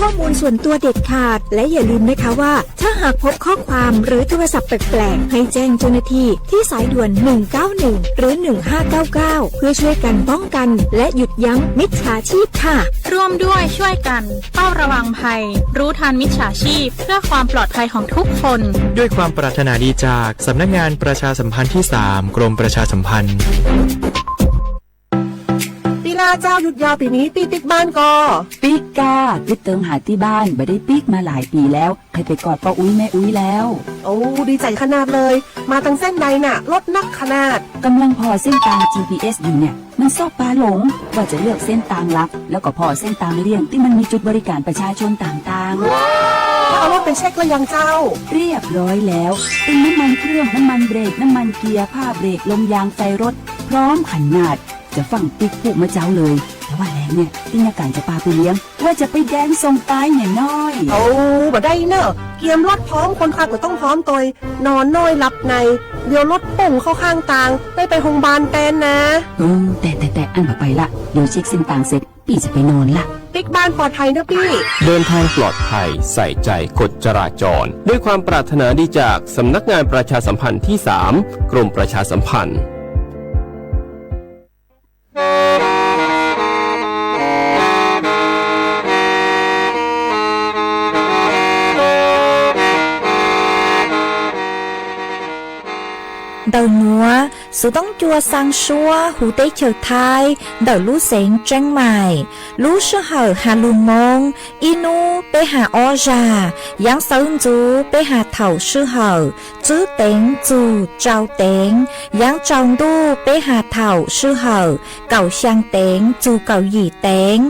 ข้อมูลส่วนตัวเด็ดขาด และอย่าลืมนะคะว่า ถ้าหากพบข้อความหรือโทรศัพท์แปลกๆ ให้แจ้งเจ้าหน้าที่ที่สายด่วน หนึ่งเก้าหนึ่ง หรือ หนึ่งห้าเก้าเก้า เพื่อช่วยกันป้องกันและหยุดยั้งมิจฉาชีพค่ะ ร่วมด้วยช่วยกันเฝ้าระวังภัย รู้ทันมิจฉาชีพ เพื่อความปลอดภัยของทุกคน ด้วยความปรารถนาดีจากสำนักงานประชาสัมพันธ์ที่สาม กรมประชาสัมพันธ์ Tij laug, หยุดยาวปีนี้ Tij ปิ๊กบ้านก่อ ปิ๊กก้า ปิ๊กเติมหาที่บ้าน บ่ได้ปิ๊กมาหลายปีแล้ว ใครไปกอดป้าอุ๊ยแม่อุ๊ยแล้ว โอ้ ดีใจขนาดเลย มาทางเส้นใดน่ะ รถนักขนาด กำลังผ่อเส้นทาง จีพีเอส อยู่เนี่ย มันชอบพาหลง ว่าจะเลือกเส้นทางลัด แล้วก็ผ่อเส้นทางเลี่ยงที่มันมีจุดบริการประชาชนต่างๆ แล้วเอารถไปเช็คหรือยังเจ้า เรียบร้อยแล้ว เติมน้ำมันเครื่อง น้ำมันเบรก น้ำมันเกียร์ ผ้าเบรก ลมยาง ไฟรถ พร้อมขนาด จะฟั่งปิ๊กพูดเมื่อเช้าเลย แต่ว่าแหลงเนี่ย ปิ๊กมีการจะปาไปเลี้ยง ว่าจะไปแดนส่งปายเนี่ยน้อย โอ้ บ่ได้เนอะ เกียมรถพร้อม คนขับก็ต้องพร้อมตวย นอนน้อยหลับใน เดี๋ยวรถป่งเข้าข้างทาง ได้ไปโรงพยาบาลแทนนะ เออ แต่ แต่ แต่ อันบ่ไปละ เดี๋ยวเช็คเส้นทางเสร็จ ปี้จะไปนอนละ ปิ๊กบ้านปลอดภัยนะปี้ เดินทางปลอดภัย ใส่ใจกฎจราจร ด้วยความปรารถนาดีจากสำนักงานประชาสัมพันธ์ที่สาม กรมประชาสัมพันธ์ Ntawm nuav, Xov Tooj Cua Xaa Suab hu teb chaws Thaib ntawm lub xeev Tseeb Maim. Lub sij hawm has lug Moob, ib nub peb has ob zag, yaav xawv ntxuv peb has thaum sij hawm, tswb teev txug tsau teev, yaav tsaus ntuj peb has thaum sij hawm, kaum xyaa teev txug kaum yim teev,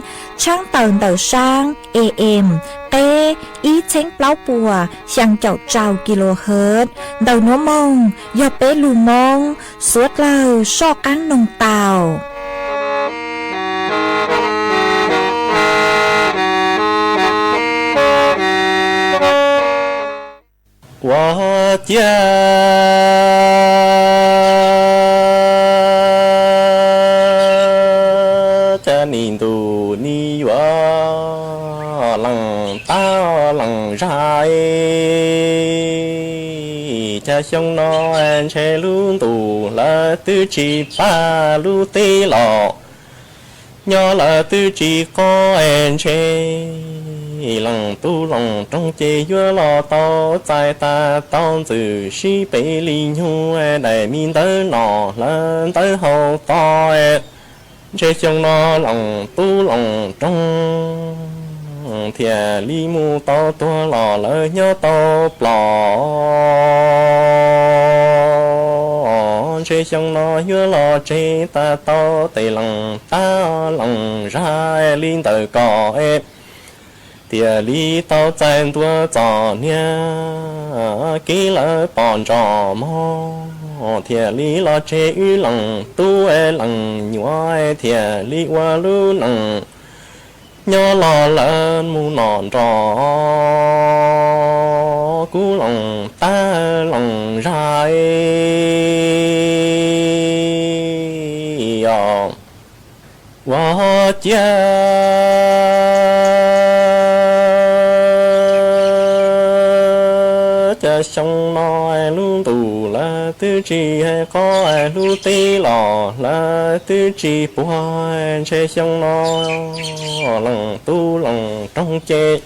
tshaab tawm ntawm saab A M, qeb ib txheeb plaub puas xyaa caum rau kilohertz. Ntawm nuav moog yog peb lug Moob, suav dlawg soj qaab noog tau. Ua ciav, cas nim ntuj nim yuav leej tab leej zag, cas xyoo no ntshe lub ntuj lawv twb tsis pab lub teb los, nyob lawv twb tsis qob, ntshe leej tub leej roog ces yuav los tau txais tag tau ntxwm sib pem li nyuj, daim me ntawv no hlawv ntawv hauv tog. Ntshe xyoo no leej tub leej roog thiaj li mus tau tuag los lawv nyob tau plos. Ntshe xyoo no yuav los tseg tag tau tes leej tab leej zag li ntawm ko, thiaj li tau txais ntua txom nyem kev lawv pom ntsos mog, thiaj li los tseg wb leej tub leej nyuam, thiaj li ua lub neej nyob los lawv mus nom nrog kuv leej tab leej zag os. Ua ciav, cas xyoo no lub ntuj lawv twb tsis hais qob, lub teb los lawv twb tsis puag, ntshe xyoo no leej tub leej roog ces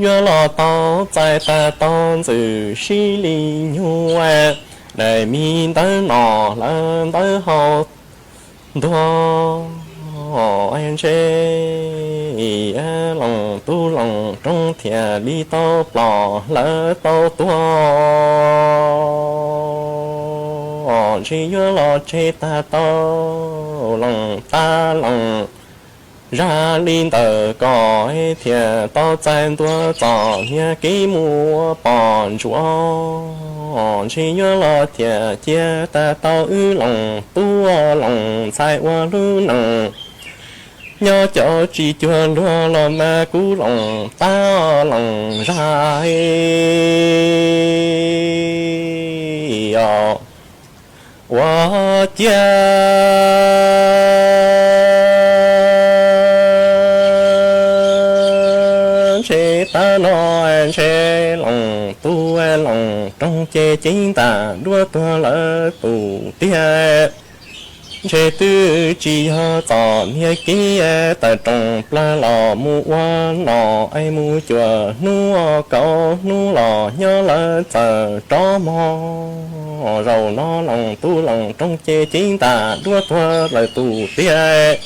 yuav los tau txais tag tau ntxwm sib li nyuj, daim me ntawv no hlawv ntawv hauv ntuag, ntshe leej tub leej roog thiaj li tau plos hlawv tau tuag, ntshe yuav los tseg tag tau leej tab leej zag li ntawm ko, thiaj tau txais ntua txom nyem kev mus ua pom ntsuav, ntshe yuav los thiaj cia tag tau wb leej tub leej ntxhais ua lub neej nyob cov tsis cuag luag los mas kuv leej tab leej zag os. Ua ciav, Ntshe tag no ntshe Loos Tub Loos Roog ces ceeb ntam duab tuag lawv tus tiag. Ntshe twb tsis yog txom niag kev tawm roos plawg los mus ua nom es mus cuam hnub kaum hnub los nyob lawv txawm rov mog. Zaum no Loos Tub Loos Roog ces ceeb ntam duab tuag lawv tus tiag.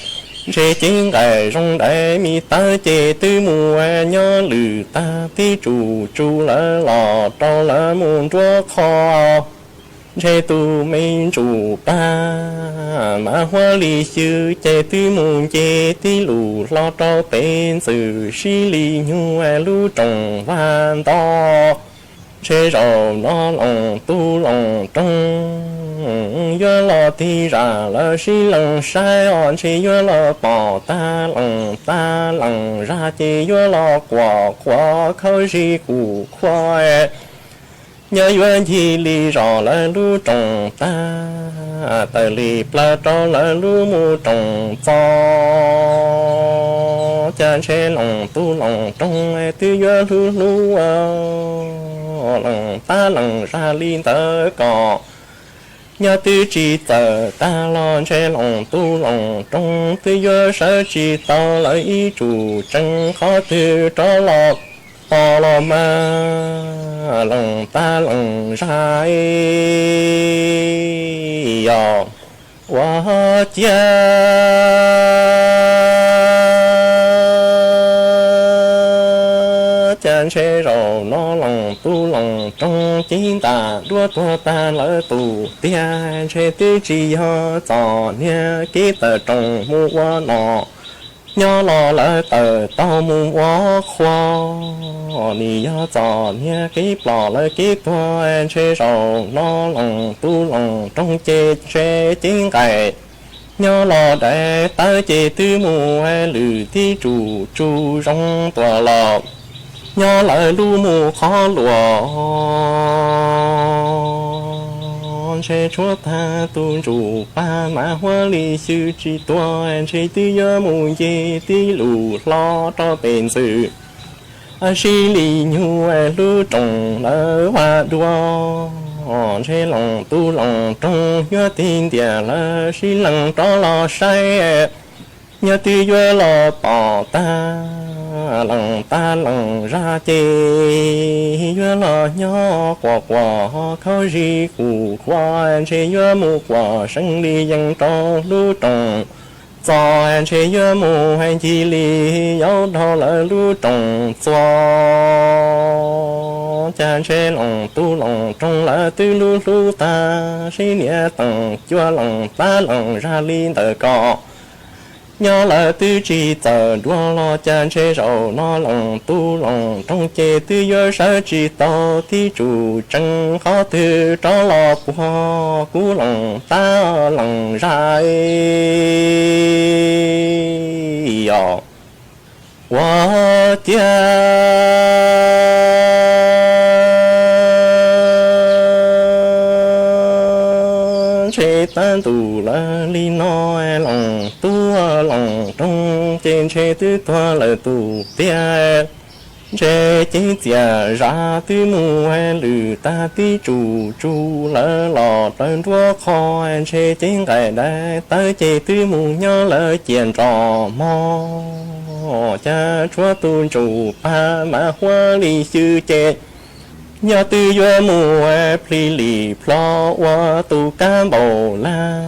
Ntshe ceeb nqaim zoo nraim me tawb ces twb mus nyob lwm tag tib tsuj tsuj lawv los rau lawv mus nruab qho. Ntshe tus me ntsuj pag mas Huab Li Xwb ces twb mus nce tib lus hlo rau pem ntxwm sib li nyug lub roos vaj nto. Ntshe zaum no Loos Tub Loos Roog yuav los tig zam lawv sib lees saib os, ntshe yuav los pom tag lees tag lees zaj ces yuav los quas quas khaub zig kuj khuav. Nyob yuav ncig li zos lawv lub roos tag, tawm li plawg rau lawv lub mus roos txos. Cas ntshe Loos Tub Loos Roog twb yuav hlub hlub Loos Tub Loos Zaj li ntawd kom nyob twb tsis txawm tag los ntshe Loos Tub Loos Roog twb yuav sawv tsis tau lawv ib tsuj tsees qhov twg rov los pom los mas Loos Tub Loos Zaj yog ua ciav. Cas ntshe zaum no Loos Tub Loos Roog ceeb ntam duab tuag tag lawv tus tiag, ntshe twb tsis yog txom niag kev tawm roos mus ua nom, nyob los lawv tawm taug mus ua qhua. Nim yog txom niag kev plom lawv kev tuag, ntshe zaum no Loos Tub Loos Roog ces ntshe ceeb nqaim nyob los dais tawb ces twb mus lwm tib tsuj tsuj zoo tuaj los nyob lawv lub mus qhov luas. Ntshe tshuav tag tus ntsuj pag mas Huab Li Xwb tsis tuag, ntshe twb yuav mus nce tib lus hlo rau pem ntxwm sib li nyug lub roos lawv vaj dua. Ntshe Loos Tub Loos Roog yuav tig ntiag lawv sib lees rov los saib, nyob twb yuav los pom tag Loos Tub Loos Zaj ces yuav los nyob quas quas khaub zig kuj khuav, ntshe yuav mus quas seeb li yees rau lub roos txos, ntshe yuav mus ncig li yaus dhau lawv lub roos txos. Cas ntshe Loos Tub Loos Roog lawv twb hlub hlub tag, sib niam teem cuag Loos Tub Loos Zaj li ntawd kom nyob lawv twb tsis txawm dua los cas ntshe zaum no Loos Tub Loos Roog ces twb yuav sawv tsis tau tib tsuj tsees qhov twg rov los puag kuv Loos Tub Loos Zaj yog ua ciav. Ntshe tag ntuj lawv li no Loos Tub Loos Roog ces ntshe twb tuag lawm tus tiag. Ntshe ceeb txias zaj twb mus lwm tag tib tsuj tsuj lawv los plaws nruab qho, ntshe ceeb nqaim dais tawb ces twb mus nyob lawv ciam nrom mog. Cas tshuav tus ntsuj pag mas Huab Li Xwb ces nyob twb yuav mus plhis lim plho ua tus kab npaum lag.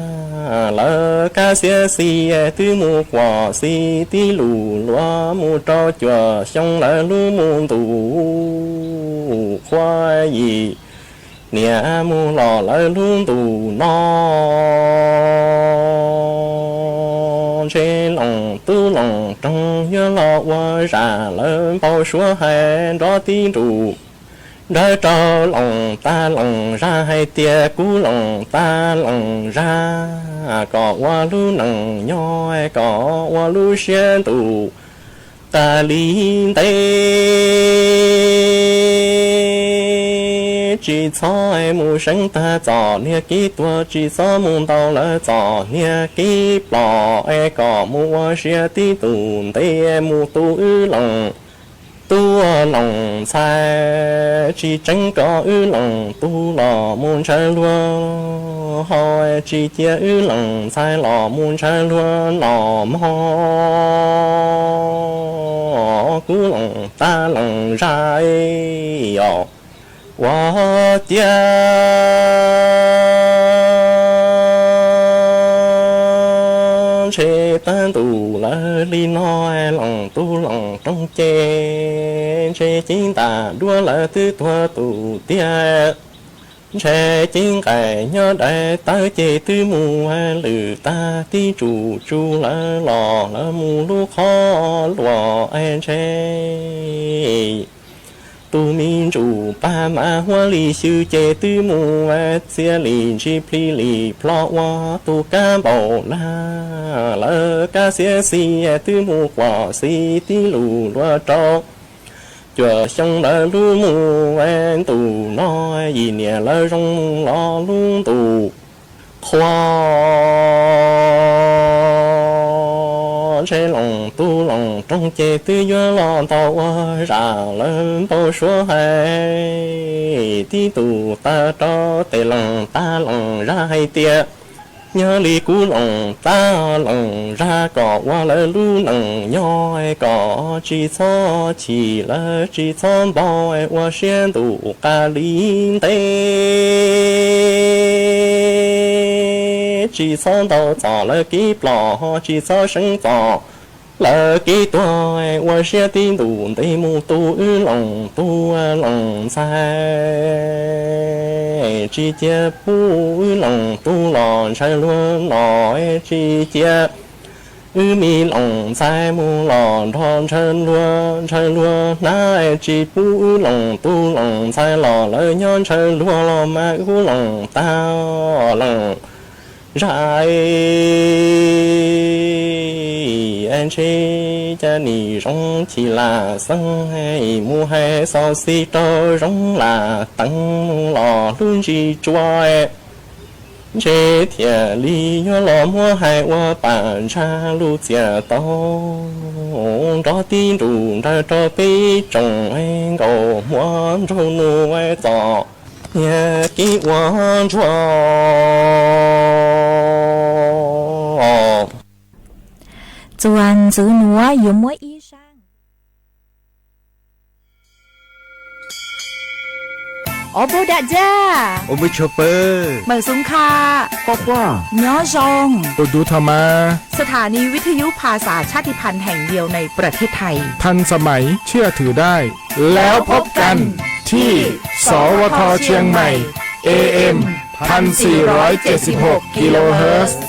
Lawv kab xiab xis twb mus quas xis tib lus luag mus rau cuaj xyoo lawv lub mus ntuj qhua yim niam mus los lawv lub ntuj no. Ntshe Loos Tub Loos Roog yuav los ua zaj lawv npau suav hais nrov tib nruj nrawv rau Loos Tub Loos Zaj hais tias kuv Loos Tub Loos Zaj kom ua lub neej nyob kom ua lub siab ntuj qas li ntev. Tsis txhob mus seev tag txom niag kev tuag, tsis txhob mus ntaus lawv txom niag kev plom es kom mus ua siab tib tug ntev mus tu wb Loos tub Loos Ntxhais, tsis tseeb kom wb Loos Tub los mus ntshaw luag hau, tsis cia wb Loos Ntxhais los mus ntshaw luag noj mov. Kuv Loos Tab Loos Zaj os, ua ciav ntshe tag ntuj lawm li no, Loos Tub Loos Rooj Ces ntshe ceeb ntam duab lawv twb tuag tus tiag. Ntshe ceeb nqaim nyob dai tawb ces twb mus lwm tag, tib tsuj tsuj lawv los lawv mus lub qhov luas es ntshe tus me ntsuj plig mas Huab Li Xwm ces twb mus txia li ntsis plhis li plho ua tus kab npaum na, lawv kab xiab xis twb mus quas xis tib lus luag rau cuaj xyoo lawv lub mus ntu no, yim niam lawv zoo los lub ntu qhua. Ntshe Loos Tub Loos Rooj Ces twb yuav los ntau ua zaj lawv npau suav hais, tib tug tag rau tes Loos Tab Loos Zaj hais tias, nyob li kuv Loos Tab Loos Zaj kom ua lawv lub neej nyob kom tsis txhob chim lawv tsis txhob npau, ua siab ntuj qas li ntev, tsis txhob ntau txog lawv kev ploj, tsis txhob seev txog lawv kev tuag, ua siab tib ntus ntev mus tu wb Loos Tub Loos Ntxhais, tsis cia pub wb Loos Tub los ntshaw luag noj, tsis cia wb me Loos Ntxhais mus los nrog ntshaw luag ntshaw luag hnab, tsis pub wb Loos Tub Loos Ntxhais los lawv nyob ntshaw luag los mas wb Loos Tab Loos Zaj ntshe cas nim zoo chim lam xeeb, mus hais xov xij rau Zoov Lam Teev los hlub ntsis tsua, ntshe thiaj li yuav los muab hais ua pam ntsa lub txiaj tau nrov tib nrus nrawm rau peb tsoom nkauj muam nraug nus txom nyem kev ua ntsuag. Txuas ntxiv nuav yuav muab ib zaaj. Ua puj dam ja. Ua mej tshua pawg. Meem xoom kha. Quaj quaj. Nyob zoo. Ua dub tha mas. สถานีวิทยุภาษาชาติพันธุ์แห่งเดียวในประเทศไทย ทันสมัยเชื่อถือได้ แล้วพบกันที่ สวท เชียงใหม่ เอ เอ็ม พันสี่ร้อยเจ็ดสิบหก กิโลเฮิรตซ์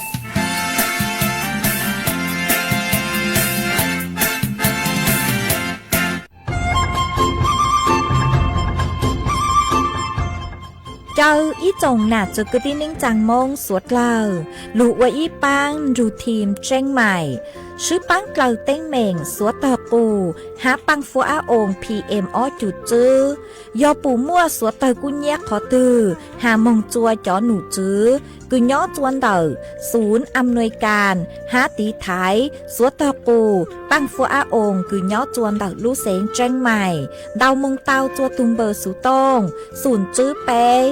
Caw ib tsoom nam txiv kwv tij neej tsaa Moob suav dlawg lug ua ib paab nrug team Tseeb Maim, swb paab dlawg teeb meem suav tog qus hab paaj fuab ab oo P M ob cum tswb. Yog pum muaj suav tawg kub nyab qhov twg has moog tsua cov num tswv kws nyob tsua ntawm xum am nuis kas hab tiv thaiv suav tog qus paaj fuab ab oo kws nyob tsua ntawm lub xeev Tseeb Maim ntau moog tau tsua tug npawb xuv tooj xum tswb peb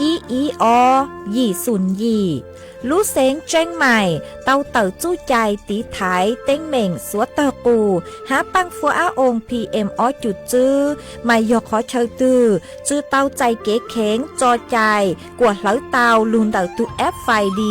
ib ib ob yim xum yim. Lub xeev Tseeb Maim tau tawm txuj cai tiv thaiv teeb meem suav tawg qus hab paaj fuab ab oo P M ob cum tswb, mas yog qhov chaw twg tsi tau txais kev kheev tso cai kuas hlawv tau lug ntawm tug F I D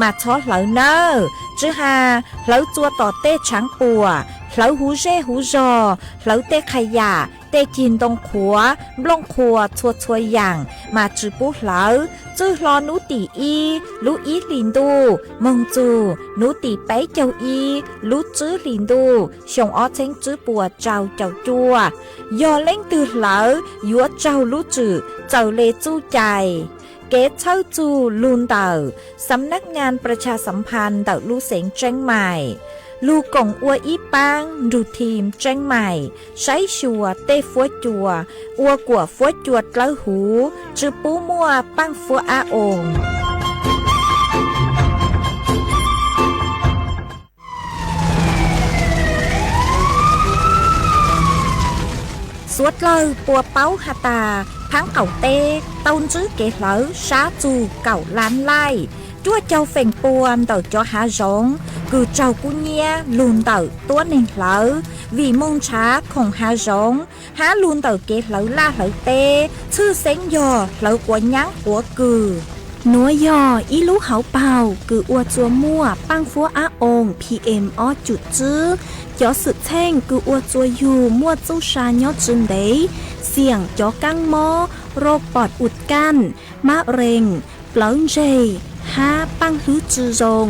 mas txhob hlawv nawb. Tsi has hlawv tsua tom tej tshaav puam, hlawv huv zej huv zog, hlawv tej qha yam, tej cig ntoo qhuav, nplooj qhuas txhua txhua yaam mas tsi pub hlawv. Txwj hlo nub tim ib lub ib hlis ntuj moog txug nub tim peb caug ib lub tswb hlis ntuj xyoo ob txheeb tswb puas rau caum cuaj. Yog leej twg hlawv yuav raug lub tswm txawm le txuj cai. Kev txhawb txug lug ntawm Xam Nab Nyaa Pras Tshas Xam Phas ntawm lub xeev Tseeb Maim, lug koom ua ib paab nrug team Tseeb Maim saib xyuas tej fuab cua ua kuas fuab cua dlawb huv, tsi pub muaj paaj fuab ab oo. Suav dlawg puas paub has tas phaab qaum teb tau ntsib kev hlawv sab txug kaum lab laij, cuaj caug feem pua ntawm cov hav zoov kws raug kub nyiab lug ntawm tuab neeg hlawv vim moog nrhav khoom hav zoov hab lug ntawm kev hlawv laj hlawv teb, tshwj xeeb yog hlawv quav nyaab quav kws. Nuav yog ib lub hauv paug kws ua txua muaj paaj fuab ab oo P M ob cum tswb. Cov xwm txheej kws ua txua yug muaj txuj sa nyob tsi ntev, xiam cov kaab mob, rau pom ua kaj, mab rees, plawv ntseg, hab paaj hwb tsi zoo.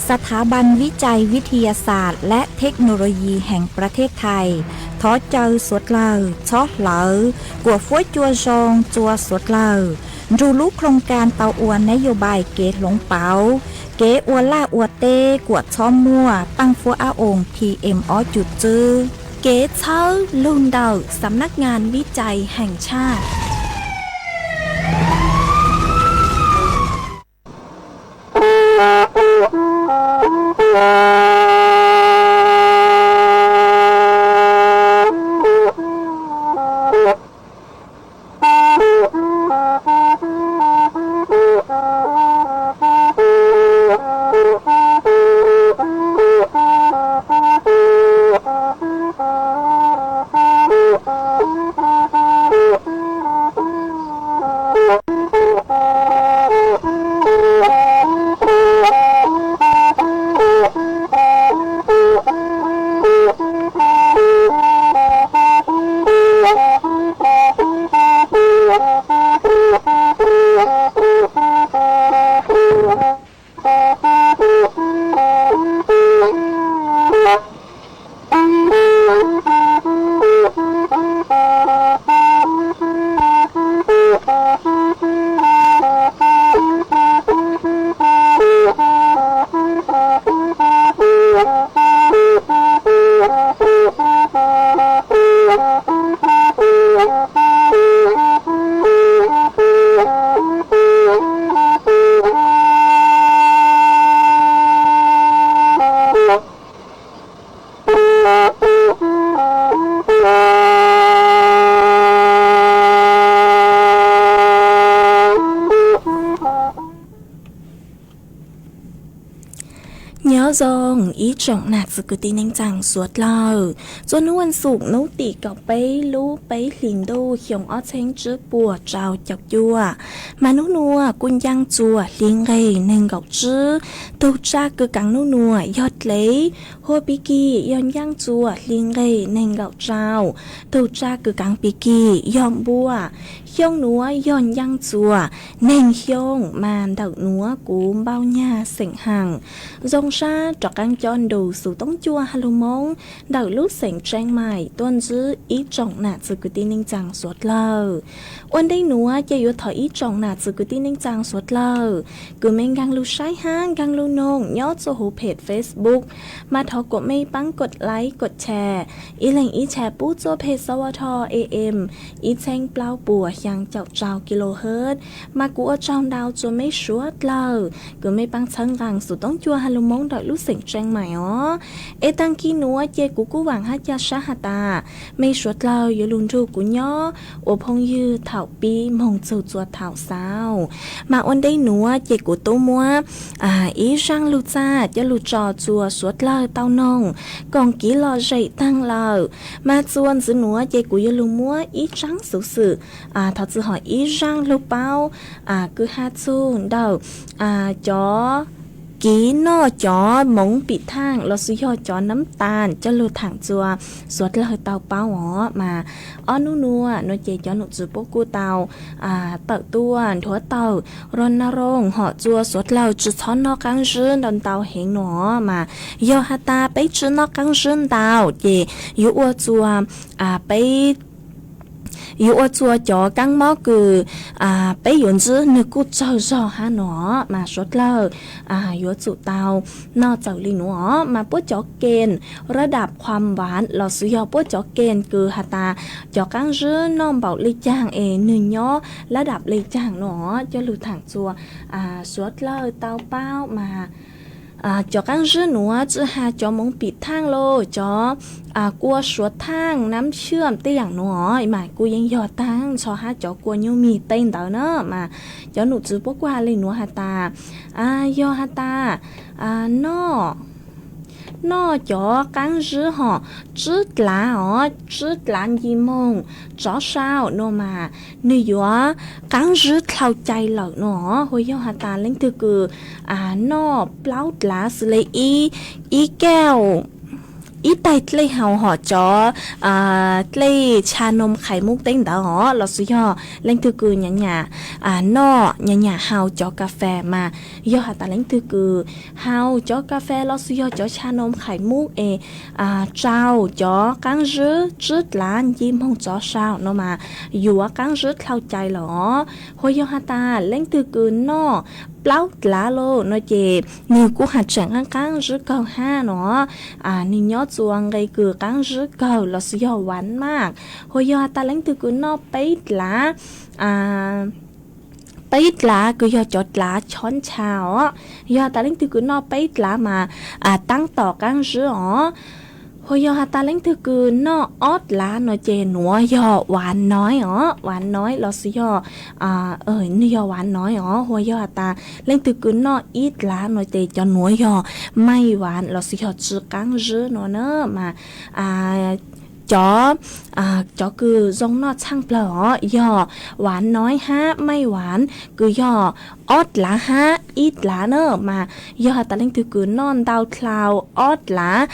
สถาบันวิจัยวิทยาศาสตร์และเทคโนโลยีแห่งประเทศไทย thov caw suav dlawg txhob hlawv kuam fuab cua zoo txua suav dlawg nrug lub khoos kas tau ua nab yos npais kev hloov pauv kev ua laj ua teb kuam txhob muaj paaj fuab ab oo P M ob cum tswb. Kev txhawb lug ntawm สำนักงานวิจัยแห่งชาติ. Nyob zoo ib tsoom nam txiv kwv tij neej tsaa suav dlawg, txua nub ua xum nub tim kaum peb lub peb hlis ntuj xyoo ob txheeb tsib puas rau caum cuaj, mas nub nuav kuj ncaaj txua hli nqeg neeg nkaum tsib. Tug tsaj kws kaav nub nuav yog dlev, hua pig kig yog ncaaj txua hli nqeg neeg nkaum rau. Tug tsaj kws kaav pig kig yog npua. Xyoo nuav yog ncaaj txua neeg xyoo, mas ntawm nuav kuv npau nyag xeem haas. Zoo sab rov qaab coj nrug xuv toob cua ha lug Moob ntawm lub xeem Tseeb Maim tuaj ntsib ib tsoom nam txiv kwv tij neej tsaa suav dlawg. Ua ntej nuav ces yuav thov ib tsoom nam txiv kwv tij neej tsaa suav dlawg kws mej nkaag lug saib hab nkaag lug noog nyob txua huv phem Facebook, mas thov kuas mej paab kod like kod share, ib leeg ib share pub txua phem Sawv Tho A M ib txheeb plaub puas xyaa caum rau kilohertz. Mas kuv ua tsaug ntau txua mej suav dlawg kws mej paab txhawb nqaa xuv toob cua ha lug Moob ntawm lub xeem Tseeb Maim os. Es taag kis nuav ces kuv kuj vaam hab ca sab has tas mej suav dlawg yuav lug nrug kuv nyob ua phooj ywg thaum pib moog txug txua thaum xaus. Mas ua ntej nuav ces kuv tub muab ib zaaj lug txaj coj lug tso txua suav dlawg tau noog koom kiv lom zem taag lawm. Mas txua ntxiv nuav ces kuv yuav lug muab ib tsaab xuv xwm, thov txwm hom ib zaaj lug paub kws has txug ntawm cov kiv noj cov moov pim thaaj lossis yog cov nab tas coj lug thaam txua suav dlawg tau paub os. Mas ob nub nuav nuav ces cov nom tswv puab kuj tau tawm tuaj nthuav tawm rau na rooj hom txua suav dlawg tsi txhob noj qaab zib ntau ntau heev nuav. Mas yog has tas peb tsi noj qaab zib ntau ces yuav ua txua peb yuav ua txua cov kaab mob kws peb yuav ntsib nwg kuj tsawg zog hab nuav. Mas suav dlawg yuav tsum tau noj txawm li nuav os. Mas puab cov kem ระดับความหวาน lossis yog puab cov kem kws has tas cov qaab zib noj npaum le caag es nwg nyob ระดับ le caag nuav coj lug thaam txua suav dlawg tau paub mas cov qaab zib nuav tsi has cov moov pim thaaj los cov kua suav thaaj nab xyuam tej yaam nuav mas kuj yeej yog taag nrho hab cov kua nyuj mis tej ntawd na mas cov num txwv puab kuj has le nuav has tas, yog has tas noj, noj cov qaab zib hom tsib dlav os, tsib dlav nci moog tsov sau nuav mas nwg yuav qaab zib dlhau cai lawm nuav. Hu yog has tas leej twg kws noj plaub dlav xws le ib, ib kauj, ib taig dlej haus hom cov dlej tsha noo qhais mub teb ntawd os, los sis yog leej twg kws nyam nyam noj nyam nyam haus cov kas fes mas yog has tas leej twg kws haus cov kas fes los sis yog cov tsha noo qhais mub es tsau cov qaab zib tsib dlav nci moog tsov sau nuav mas yuav qaab zib dlhau cai lawm os. Hu yog has tas leej twg kws noj plaub dlav lawm nuav ces nwg kuj has tseem qaab qaab zib kawg hab nuav, nwg nyob txua nqe kws qaab zib kawg los sis yog vav maj. Hu yog has tas leej twg kws noj peb dlav, peb dlav kws yog cov dlav chob ncha os, yog has tas leej twg kws noj peb dlav mas taab tom qaab zib os. Hu yog has tas leej twg kws noj ob dlav nuav ces nuav yog vav noiv os, vav noiv los sis yog, nwg yog vav noiv os. Hu yog has tas leej twg kws noj ib dlav nuav ces cov nuav yog maij vav los sis yog tsi qaab zib nuav na mas cov, cov kws zoo noj txhaaj plawg os yog vav noiv hab maij vav kws yog ob dlav hab ib dlav na mas yog has tas leej twg kws noj ntau dlhau ob dlav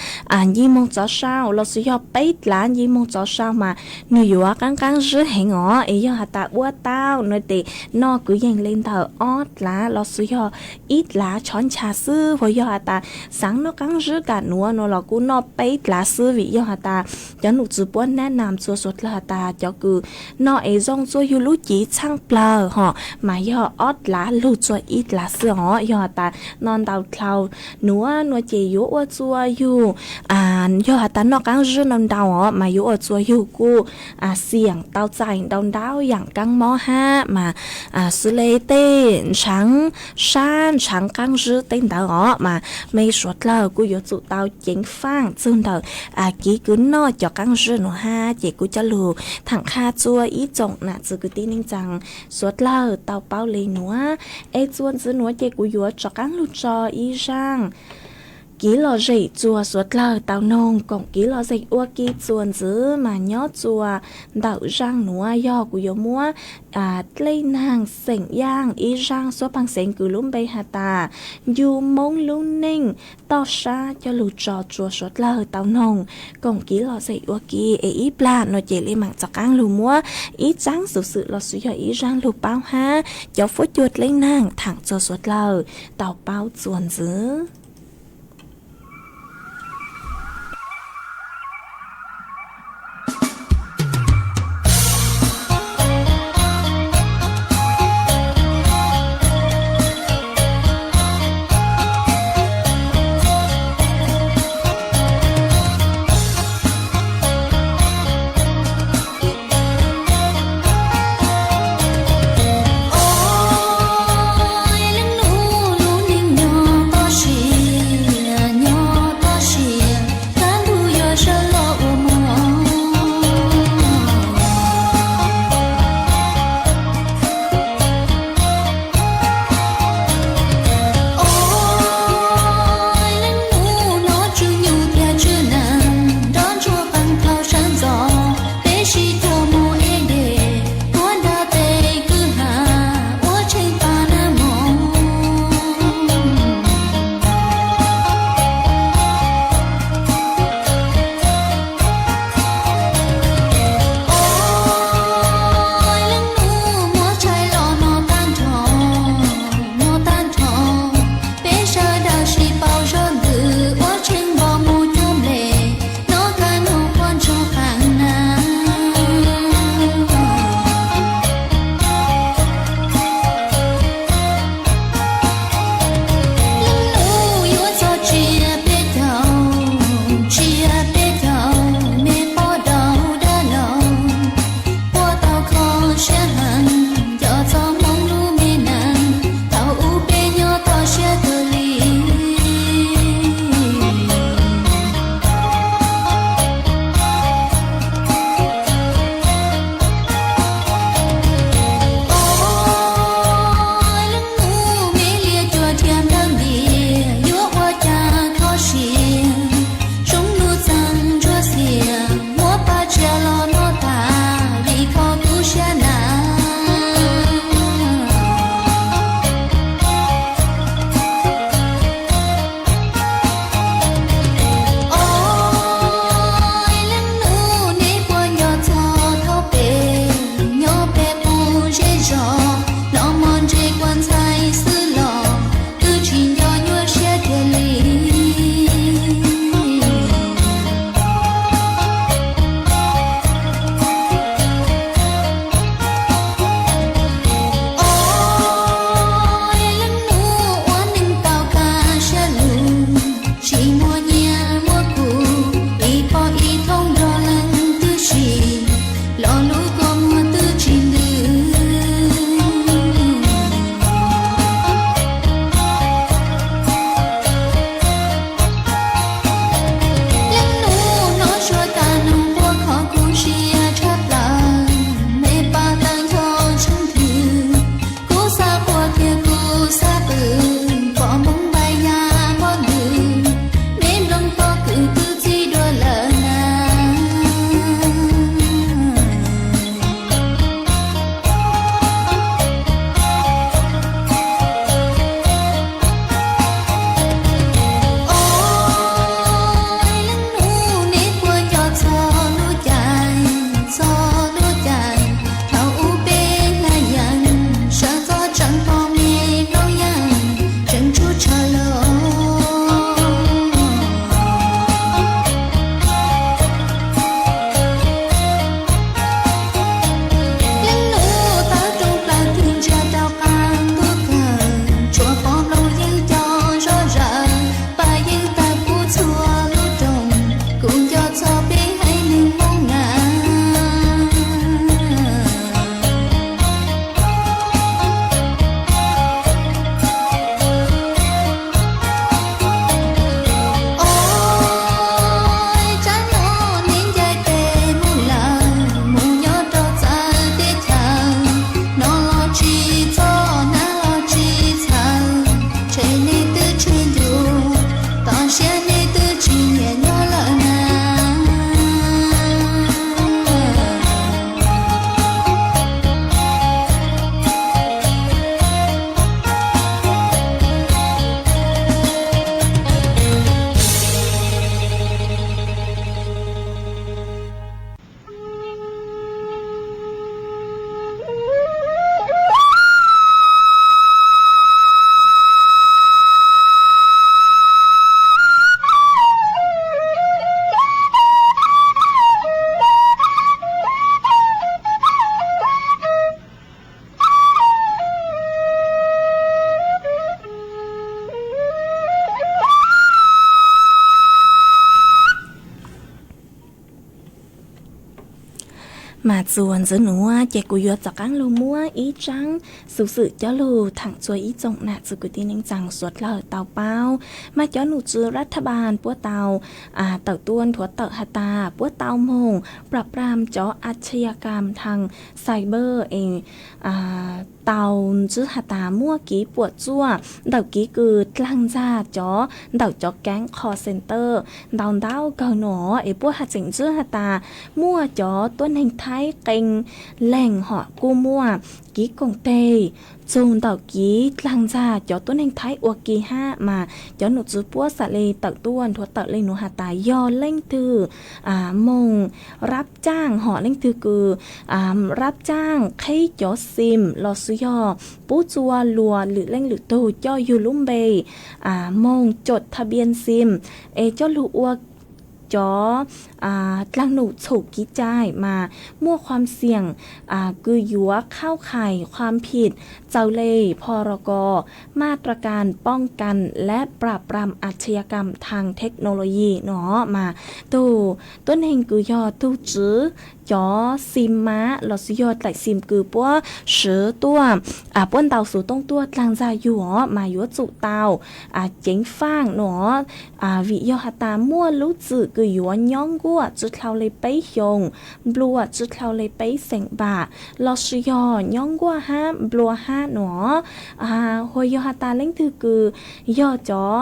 nci moog tsov sau los sis yog peb dlav nci moog tsov sau mas nwg yuav qaab qaab zib heev os. Es yog has tas ua tau nuav tes noj kwv yees le ntawm ob dlav los sis yog ib dlav chob ncha xwb. Hu yog has tas xaav noj qaab zib kam nuav nuav los kuj noj peb dlav xwb vim yog has tas cov num txwv puab nab nam txua suav dlawg has tas cov kws noj es zoo txua yug lub cev txhaaj plawg hom mas yog ob dlav lug txua ib dlav xwb os. Yog has tas noj ntau dlhau nuav nuav ces yuav ua txua yug, yog has tas noj qaab zib ntau ntau os mas yuav ua txua yug kuj xiam tau txais ntau ntau yaam kaab mob hab mas xws le tej ntshaav sab ntshaav qaab zib teb ntawd os mas mej suav dlawg kuj yuav tsum tau ceev faaj txug ntawm kev kws noj cov qaab zib nuav hab. Ces kuj coj lug thaam qha txua ib tsoom nam txiv kwv tij neej tsaa suav dlawg tau paub le nuav. Es txuas ntxiv nuav ces kuv yuav rov qaab lug tso ib zaaj kev lom zem txua suav dlawg tau noog koom kev lom zem ua ke txuas ntxiv mas nyob txua ntawm zaaj nuav yog kuv yuav muab dlej naag xeem Yaaj ib zaaj suab paag xeev kws lub npe has tas ncu Moob lub neej toj sab coj lug tso txua suav dlawg tau noog koom kev lom zem ua ke. Es ib plag nuav ces le maam rov qaab lug muab ib tsaab xuv xwm los sis yog ib zaaj lug paub hab cov fuab cua dlej naag thaam txua suav dlawg tau paub txuas ntxiv. Leej nus lub neej nyob pob si Mas txuas ntxiv nuav ces kuv yuav rov qaab lug muab ib tsaab xuv xwm coj lug thaam txug ib tsoom nam txiv kwv tij neej tsaa suav dlawg tau paub. Mas cov nom tswv ras thab npaas puab tau tawm tuaj nthuav tawm has tas puab tau moog prap pram cov a chaya kam thaag cyber es tau ntsib has tas muaj kev puam tsuaj ntawm kev kws dlaag ntxag cov ntawm cov keeb call center ntau ntau kawg nuav es puab has tseem ntsib has tas muaj cov tuab neeg Thaib qee leeg hom kuj muaj kev koom teg txug ntawm kev dlaag ntxag cov tuab neeg Thaib ua ke hab. Mas cov nom tswv puab xaav le tawm tuaj nthuav tawm le nuav has tas yog leej twg moog rab caaj hom leej twg kws rab caaj qheb cov sim los sis yog pub txua luas lwm leej lwm tug coj yug lub npe moog cot tha bian sim es coj lug ua cov dlaag num txhum kev cai mas muaj khuam xiam kws yuav khauj khais khuam phim txawv le pho ro ko maj ra kas poob kas lab prap pram a chaya kam thaag theknoloji nuav. Mas tug tuab neeg kws yog tug tswv cov sim mas los sis yog dlaim sim kws puab swv tuaj puab ntau xuv tooj tuaj dlaag ntxag yug os mas yuav tsum tau ceev faaj nuav vim yog has tas muaj lub txim kws yuav nyob nkuaj tsi dlhau le peb xyoos, nplua tsi dlhau le peb xeem npam los sis yog nyob nkuaj hab nplua hab nuav. Hos yog has tas leej twg kws yog cov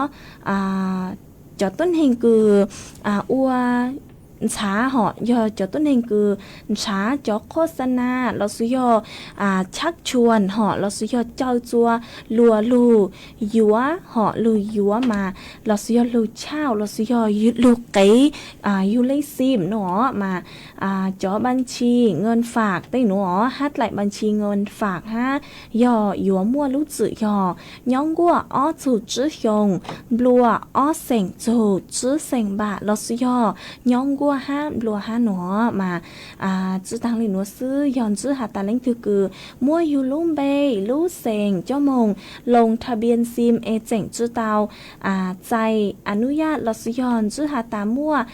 cov tuab neeg kws ua ntxhav hom yog cov tuab neeg kws ntxhav cov qhov xa nas los sis yog chab tshuam hom los sis yog caw txua luas lug yuav hom lug yuav mas los sis yog lug chauj los sis yog lug qev yug lej sim nuav mas cov npab ntshis nkas fam tej nuav hab dlaim npab ntshis nkas fam hab yog yuav muaj lub txim yog nyob nkuaj ob txug tsib xyoos, nplua ob xeem txug tsib xeem npam los sis yog nyob nkuaj hab nplua hab nuav mas tsi taag le nuav xwb yog ntsib has tas leej twg kws muab yug lub npe lub xeem coj moog loo tha bian sim es tseem tsi tau txais a nub yaj los sis yog ntsib has tas muaj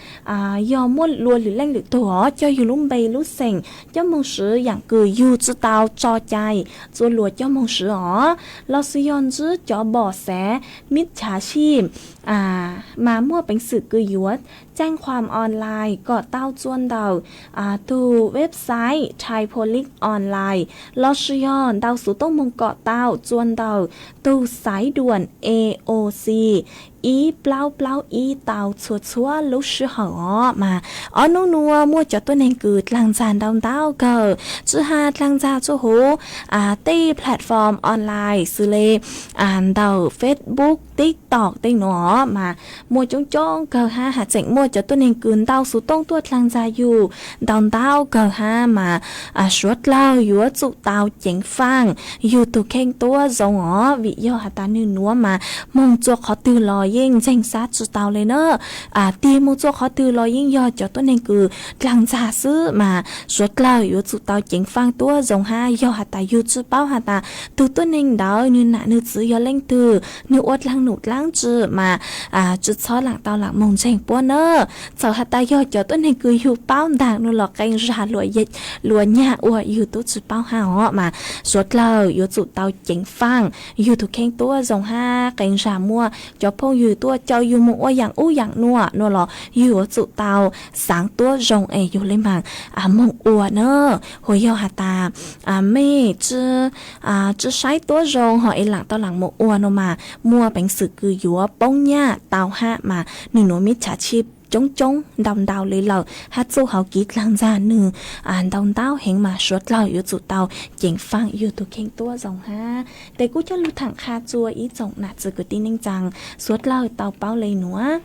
yog muaj luas lwm leej lwm tug os coj yug lub npe lub xeem coj moog swv yaam kws yug tsi tau tso cai txua luas coj moog swv os los sis yog ntsib cov npom xav mib chav sij mas muaj peev xwm kws yuav caaj khuam online kom tau txua ntawm tug website Thai Police Online los sis yog ntau xuv tooj moog kom tau txua ntawm tug xaiv duam A O C ib plaub plaub ib tau txhua txhua lub sij hawm os mas ob nub nuav muaj cov tuab neeg kws dlaag ntxag ntau ntau kawg tsi has dlaag ntxag txuj huv tej platform online xws le ntawm Facebook, TikTok tej nuav mas muaj coob coob kawg hab has tseem muaj cov tuab neeg kws ntau xuv tooj tuaj dlaag ntxag yug ntau ntau kawg hab mas suav dlawg yuav tsum tau ceev faaj yug tug kheej tuab zoo os vim yog has tas nwg nuav mas moog txua qhov twg los yeej ntseeg xav tsi tau le na. Tig moog txua qhov twg los yeej yog cov tuab neeg kws dlaag ntxag xwb mas suav dlawg yuav tsum tau ceev faaj tuab zoo hab yog has tas yug tsi paub has tas tug tuab neeg ntawd nwg nam nwg txiv yog leej twg nwg ua dlaag num dlaab tsi mas tsi txhob laam tau laam moog ntseeg puab na. Txawm has tas yog cov tuab neeg kws yug paub ntaag nuav los qee zag luas nyag ua yug tub tsi paub hab os mas suav dlawg yuav tsum tau ceev faaj yug tug kheej tuab zoo hab qee zag muaj cov phooj ywg tuaj caw yug moog ua yaam ub yaam nuav nuav los yug yuav tsum tau xaav tuab zoo es yug le maam moog ua na. Hos yog has tas mej tsi saib tuab zoo hos es laam tau laam moog ua nuav mas muaj peev xwm kws yuav poob nyaj tau hab mas nwg nuav mib chav tshib coob coob ntau ntau le lawm hab txuj hauv kev dlaag ntxag nwg ntau ntau heev mas suav dlawg yuav tsum tau ceev faaj yug tug kheej tuab zoo hab. Tes kuj coj lug thaam qha txua ib tsoom nam txiv kwv tij neej tsaa suav dlawg tau paub le nuav.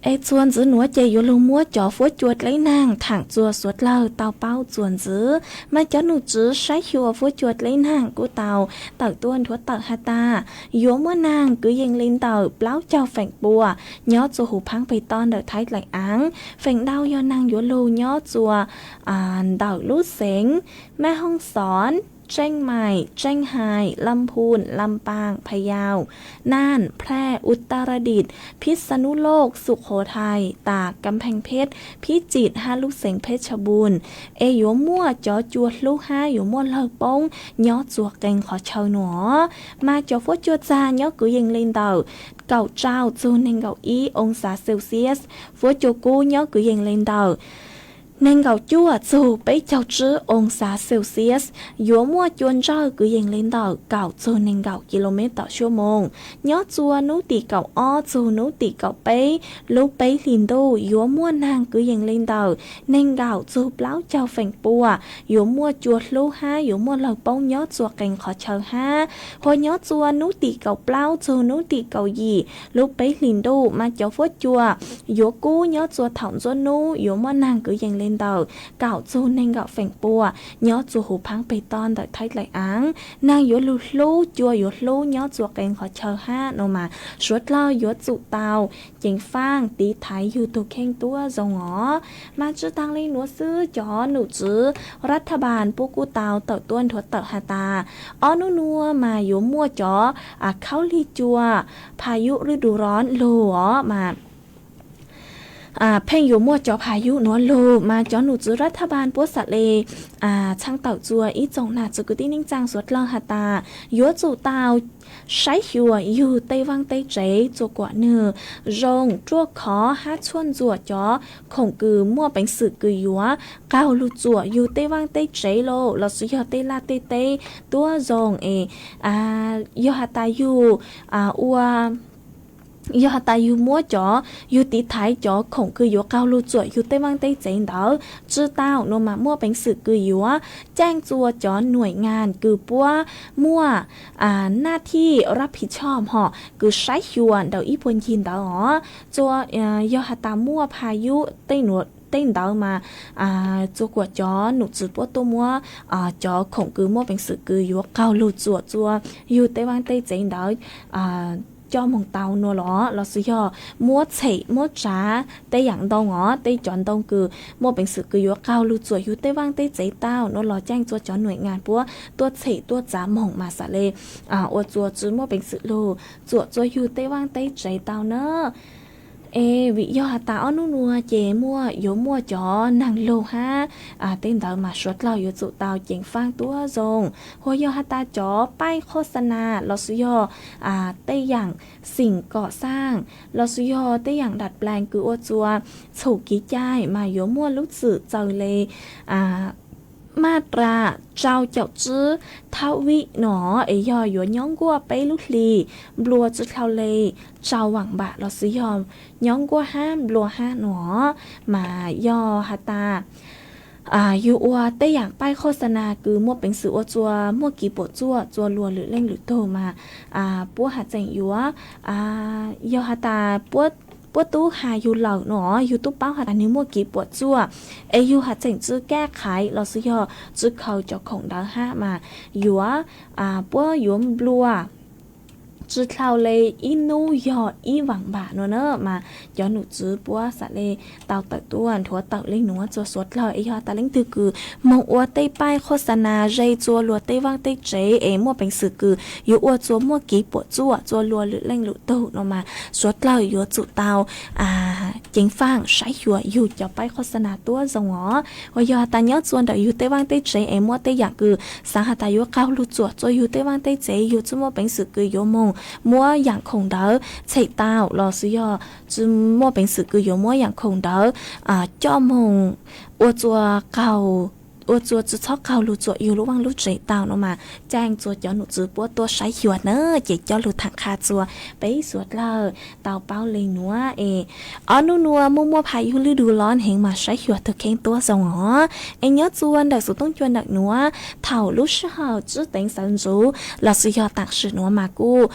Es txuas ntxiv nuav ces yuav lug muab cov fuab cua dleb naag thaam txua suav dlawg tau paub txuas ntxiv. Mas cov nom tswv saib xyuas fuab cua dleb naag kuj tau tawm tuaj nthuav tawm has tas yuav muaj naag kwv yees le ntawm plaub caug feem pua nyob txua huv phaab peg toj ntawm Thaib dlaim aav. Feem ntau yog naag yuav lug nyob txua ntawm lub xeev Maj Hooj Xov, Tsheej Maim, Tsheej Hais, Lam Phun, Lam Paas, Phas Yaus, Naj, Phrav, Us Tas Ras Dis, Phis Xas Nus Loj, Sum Khos Thais, Tas, Kam Pheej Phet, Phib Cim, hab lub xeev Pheb Tsha Npun. Es yuav muaj cov cua hlub hab yuav muaj lawg poob nyob txhua qee qhov chaw no. Mas cov fuab cua txag nyob kwv yees le ntawm kaum rau txug nees nkaum ib oo xav Celsius. Fuab cua kub nyob kwv yees le ntawm nees nkaum cuaj txug peb caug tsib oo xav Celsius. Yuav muaj cua ntsawj kwv yees le ntawm kaum txug nees nkaum kis lus mev tawm suab moos. Nyob txhua nub tim kaum ob txug nub tim kaum peb lub peb hlis ntuj yuav muaj naag kwv yees le ntawm nees nkaum txug plaub caug feem pua. Yuav muaj cua hlub hab yuav muaj lawg poob nyob txhua qee qhov chaw hab. Hos nyob txhua nub tim kaum plaub txug nub tim kaum yim lub peb hlis ntuj mas cov fuab cua yuav kub nyob txhua thaum ntxuab nub yuav muaj naag kwv yees le ntawm kaum txug nees nkaum feem pua nyob txhua huv phaab peg toj ntawm Thaib Dlaim Aav. Naag yuav lug hlub, cua yuav hlub nyob txhua qee qhov chaw hab no mas suav dlawg yuav tsum tau ceev faaj tiv thaiv yug tug kheej tuab zoo os. Mas tsi taag le nuav xwb, cov nom tswv ras thas npas puab kuj tau tawm tuab nthuav tawm has tas ob nub nuav mas yuav muaj cov khaub lig cua, phas yuv lwj du rov lug os mas pheej yuav muaj cov phas yuv nuav lug mas cov nom tswv ras thas npas puab xam le txhaj tawm txua ib txoom nag txug kwv tij neej tsaa suav dlawg has tas yuav tsum tau saib xyuas yug tej vaaj tej tsev txua kuam nwg zoo ruaj khov hab txhua ntxuam cov khoom kws muaj peev xwm kws yuav qaug lug txuam yug tej vaaj tej tsev los lossis yog tej laj tej teb tuab zoo es yog has tas yug ua yog has tas yug muab cov, yug tiv thaiv cov khoom kws yuav qaug lug txuam yug tej vaaj tej tsev ntawd tsi tau no mas muaj peev xwm kws yuav caaj txua cov nuaim ngas kws puab muaj naj thij rab phiv choj hom kws saib xyuas ntawm ib puag ncig ntawd os. Txua yog has tas muaj phas yuv tej ntawd mas txua kuam cov nom tswv puab tuaj muab cov khoom kws muaj peev xwm kws yuav qaug lug txuam txua yug tej vaaj tej tsev ntawd coj moog tau nuav los lossis yog muab tshem muab tsav tej yaam ntoo os, tej cov ntoo kws muaj peev xwm kws yuav qaug lug txuam yug tej vaaj tej tsev tau nuav los caaj txua cov nuaim ngas puab tuaj tshem tuaj txav moog mas xam le ua txua tsi muaj peev xwm lug txuam txua yug tej vaaj tej tsev tau na. Es vim yog has tas ob nub nuav ces muaj yuav muaj cov naag lug hab tej ntawd mas suav dlawg yuav tsum tau ceev faaj tuab zoo. Hos yog has tas cov paij khos xa nas lossis yog tej yaam xim kom xaaj lossis yog tej yaam dam plaas kws ua txua txhum kev cai mas yuav muaj lub txim txaws le maj ras rau caum tsib thaub vib no es yog yuav nyob nkuaj peb lub hlis nplua tsi dhau le rau vaam npam lossis yog nyob nkuaj hab nplua hab no mas yog has tas yug ua tej yaam paij khos xa nas kws muaj peev xwm ua txua muaj kev puam txuaj txua luag lwm leej lwm tug mas puab has tseem yuav yog has tas puab tub has yug lawm no yug tub paub has tas nwg muaj kev puam txuaj es yug has tseem tsi kaj qhaiv lossis yog tsi khaws cov khoom ntawd hab mas yuav puab yuav nplua tsi dhau le ib nub yog ib vaam npam no na mas cov nom tswv puab xam le tau tawm tuaj nthuav tawm le nuav txua suav dlawg es yog tas leej twg kws moog ua tej paij khos xa nas ze txua luag tej vaaj tej tsev es muaj peev xwm kws yuav ua txua muaj kev puam txuaj txua luag lwm leej lwm tug no mas suav dlawg yuav tsum tau ceev faaj saib xyuas yug cov paij khos xa nas tuab zoo os. Hos yog has tas nyob txua ntawm yug tej vaaj tej tsev es muaj tej yaam kws xaav has tas yuav qaug lug txuam txua yug tej vaaj tej tsev yug tsi muaj peev xwm kws yuav moog muab yaam khoom ntawd tshem tau lossis yog tsi muaj peev xwm kws yuav muab yaam khoom ntawd coj moog ua txua qaug ua txua tsi txhob qaug lug txuam yug lub vaaj lub tsev tau no mas caaj txua cov nom tswv puab tuaj saib xyuas na ces coj lug thaam qha txua peb suav dlawg tau paub le nuav es ob nub nuav muaj muaj phas yuv lwj du los heev mas saib xyuas tug kheej tuab zoo os. Es nyob txua ntawm xuv tooj cua ntawm nuav thaum lub sij hawm tsib teev sawv ntxuv lossis yog taam sim nuav mas kuj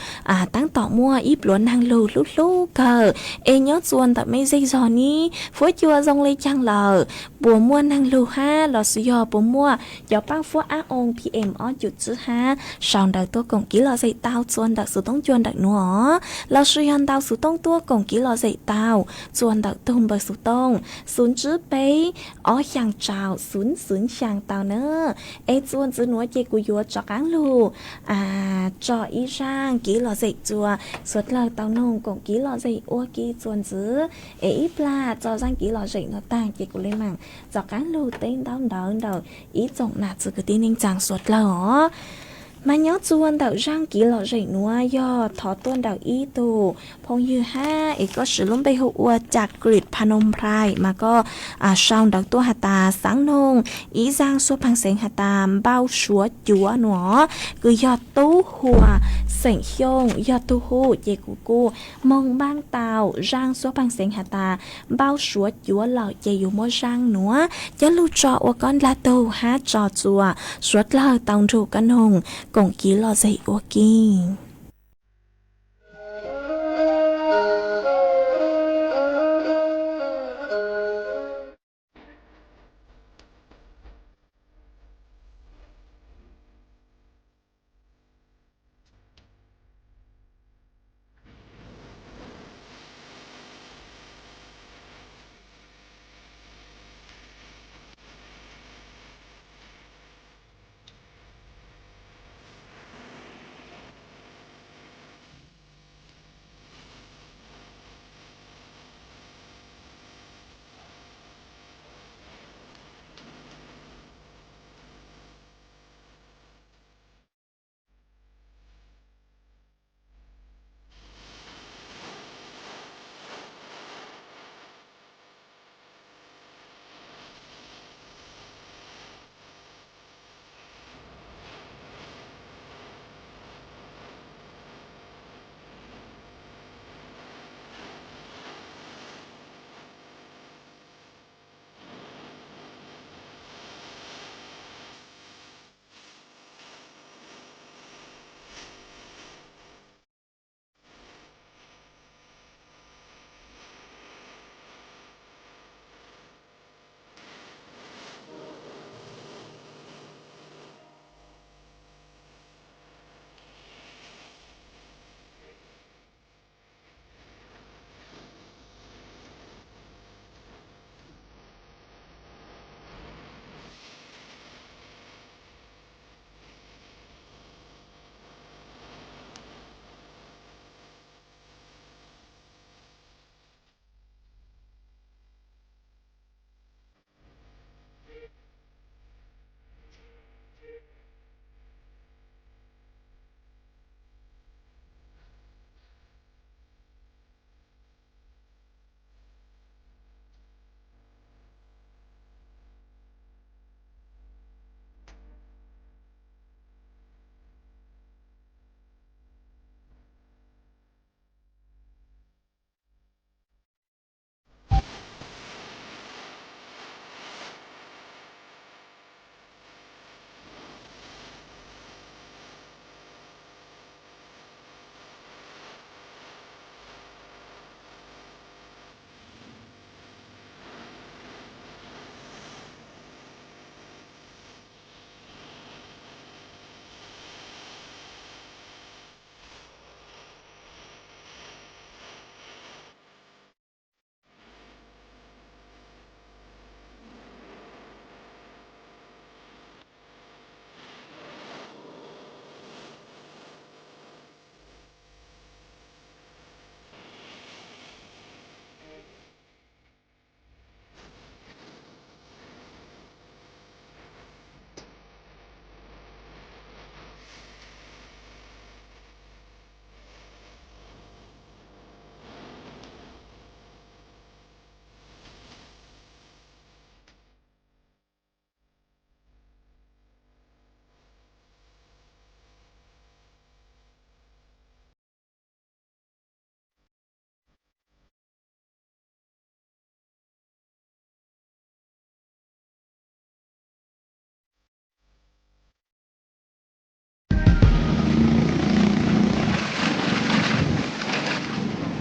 taab tom muaj ib pluav naag lug hlub hlub kawg. Es nyob txua ntawm mej zej zog nib fuab cua zoo le caag lawm, puas muaj neeg lug hab lossis yog puas muaj cov paab fuab ab oo P M ob cum tsib hab sau ntawv tuaj koom kev lom zem tau txuas ntawm xuv toob cua ntawm nuav, lossis yog ntau xuv toob tuaj koom kev lom zem tau txuas ntawm tug npawb xuv toob xwb tsib peb ob xyaa rau xwb xwb xyaa tau na. Es txuas ntxiv nuav ces kuv yuav rov qaab lug tso ib zaaj kev lom zem txuas suav dlawg tau noog koom kev lom zem ua ke txuas ntxiv. Es ib plag tso zaaj kev lom zem nuav taag ces kuv le maam rov qaab lug teb ntaub ntawv ntawm ib tsoom nam txiv kwv tij neej tsaa suav dlawg os. Mas nyob txuas ntawm zaaj kev lom zem nuav yog thov tuaj ntawm ib tug phooj ywg hab es koj siv lub npe hu ua Cakrit Phanom Phai mas koj sau ntawv tuaj has tas xaav noog ib zaaj suab phaag xeev has tas npau suav cuav nuav, kws yog tub huas xeem Xyooj yog tug hu ces kuv kuj moog npaab tau zaaj suab phaag xeev has tas npau suav cuav lawm ces yus muab zaaj nuav coj lug tso ua koj ndlag tug hab tso txuas suav dlawg tau nrug koj noog koom kev lom zem ua ke.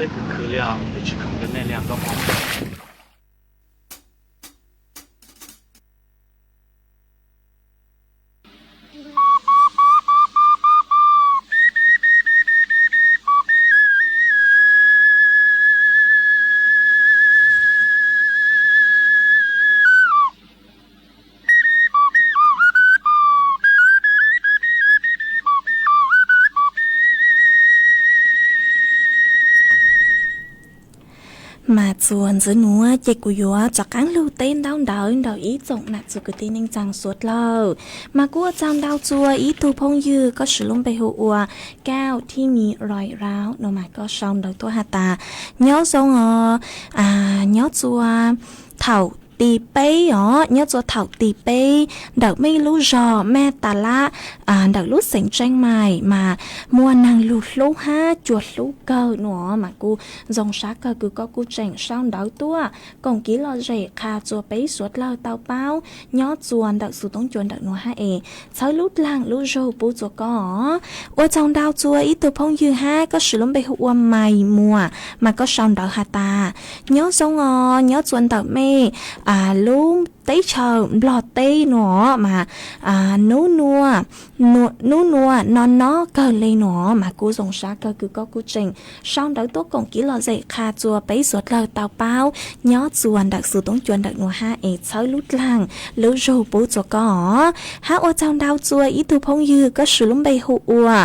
Peb khwv khwv li os, peb tsis khoom rau nej li os nkauj hmoob. Mas txuas ntxiv nuav ces kuv yuav rov qaab lug teb ntaub ntawv nrug ib tsoom nam txwv kwv tij neej tsaa suav dlawg. Mas kuv ua tsaug ntau txug ib tug phooj ywg koj swv lub npe hu ua Kauj Thib Mis Lais Laus nuav mas koj sau ntawv tuaj has tas, nyob zoo os, nyob txuas thaum ti peb os, nyob txuas thaum ti peb ntawm mej lub zog Mej Tas Lab ntawm lub xeev Tseeb Maim mas muaj naag lug hlub hab cua hlub kawg nuav mas kuj zoo sab kawg kws koj kuj tseem sau ntawv tuaj koom kev lom zem qha txuas peb suav dlawg tau paub nyob txuas ntawm xuv toob cua ntawm nuav hab es txhawb lub dlaag lub zug pub txuas koj. Ua tsaug ntau txuas ib tug phooj ywg hab koj swv lub npe hu ua Mais Muas mas koj sau ntawv has tas, nyob zoo os, nyob txuas ntawm mej lub teb chaws Nplog teb nuav mas nub nua no no kawg le nuav mas kuj zoo sab kawg kws koj kuj tseem sau ntawv tuaj koom kev lom zem qha txuas peb suav dlawg tau paub nyob txuas ntawm xuv toob cua ntawm nuav hab es txhawb lub dlaag lub zug pub txuas koj. Hab ua tsaug ntau txuas ib tug phooj ywg koj swv lub npe hu ua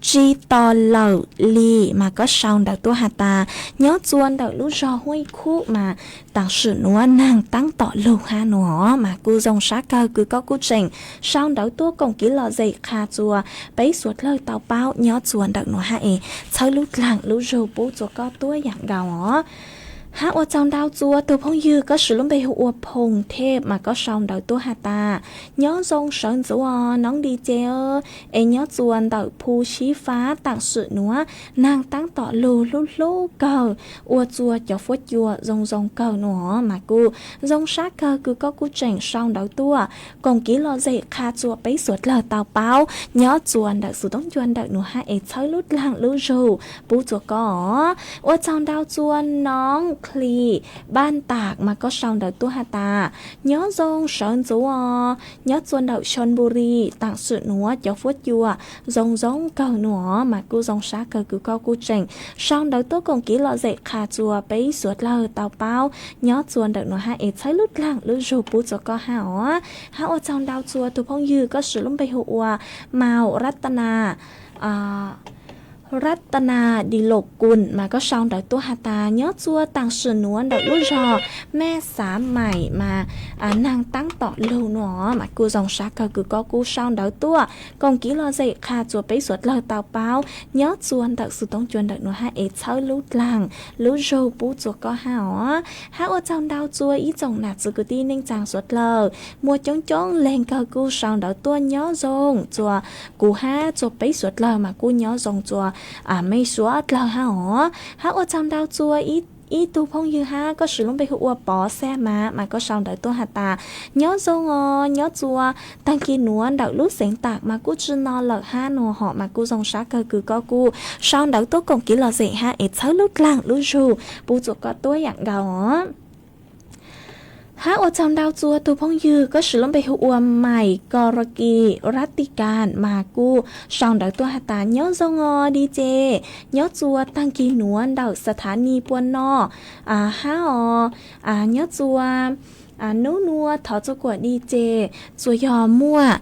Tsi To Lawm Lis mas koj sau ntawv tuaj has tas, nyob txuas ntawm lub zog Huaj Khub mas taam sim nuav naag taab tom lug hab nuav mas kuj zoo sab kawg kws koj kuj tseem sau ntawv tuaj koom kev lom zem qha txuas peb suav dlawg tau paub nyob txuas ntawm nuav hab es txhawb lub dlaag lub zug pub txuas koj tuab yaam nkaus os. Hab ua tsaug ntau txuas tug phooj ywg koj swv lub npe hu ua Phoos Thej mas koj sau ntawv tuaj has tas, nyob zoo sawv ntxuv os noob Di Ces, es nyob txuas ntawm Phu Sib Fab taam sim nuav naag taab tom lug hlub hlub kawg, ua txuas cov fuab cua zoo zoo kawg nuav mas kuj zoo sab kawg kws koj kuj tseem sau ntawv tuaj koom kev lom zem qha txuas peb suav dlawg tau paub nyob txuas ntawm xuv toob cua ntawm nuav hab es txhawb lub dlaag lub zug pub txuas koj os. Ua tsaug ntau txuas noob Kli Npaj Tam mas koj sau ntawv tuaj has tas, nyob zoo sawv ntxuv os, nyob txuas ntawm Xyoos Npus Lis taam sim nuav cov fuab cua zoo zoo kawg nuav mas kuj zoo sab kawg kws koj kuj tseem sau ntawv tuaj koom kev lom zem qha txuas peb suav dlawg tau paub nyob txuas ntawm nuav hab es txhawb lub dlaag lub zug pub txuas koj hab os. Hab ua tsaug ntau txuas tug phooj ywg koj swv lub npe hu ua Maus Rab Tab Nas Rab Tab Nas Dis Los Kus mas koj sau ntawv tuaj has tas, nyob txuas taam sim nuav ntawm lub zog Mej Xav Maim mas naag taab tom lug nuav mas kuj zoo sab kawg kws koj kuj sau ntawv tuaj koom kev lom zem qha txuas peb suav dlawg tau paub nyob txuas ntawm xuv toob cua ntawm nuav hab es txhawb lub dlaag lub zug pub txuas koj hab os. Hab ua tsaug ntau txuas ib tsoom nam txwv kwv tij neej tsaa suav dlawg, muaj coob coob leeg kawg kuj sau ntawv tuaj nyob zoo txuas kuv hab txuas peb suav dlawg mas kuj nyob zoo txuas mej suav dlawg hab os. Hab ua tsaug ntau txuas ib tug phooj ywg hab koj swv lub npe hu ua Pov Xaj Mas mas koj sau ntawv tuaj has tas, nyob zoo os, nyob txuas taag kis nuav ntawm lub xeev Tam mas kuj tsi no lawm hab nuav hom mas kuj zoo sab kawg kws koj kuj sau ntawv tuaj koom kev lom zem hab es txhawb lub dlaag lub zug pub txuas koj tuab yaam nkaus os. Hab ua tsaug ntau txuas tug phooj ywg koj swv lub npe hu ua Mais Ko Ro Kis Rab Tis Kas mas kuj sau ntawv tuaj has tas, nyob zoo os Di Ces, nyob txuas taag kis nuav ntawm Xa Tha Nis Pua Noj hab os, nyob txuas nub nua thov txuas kuam Di Ces, txuas yog muaj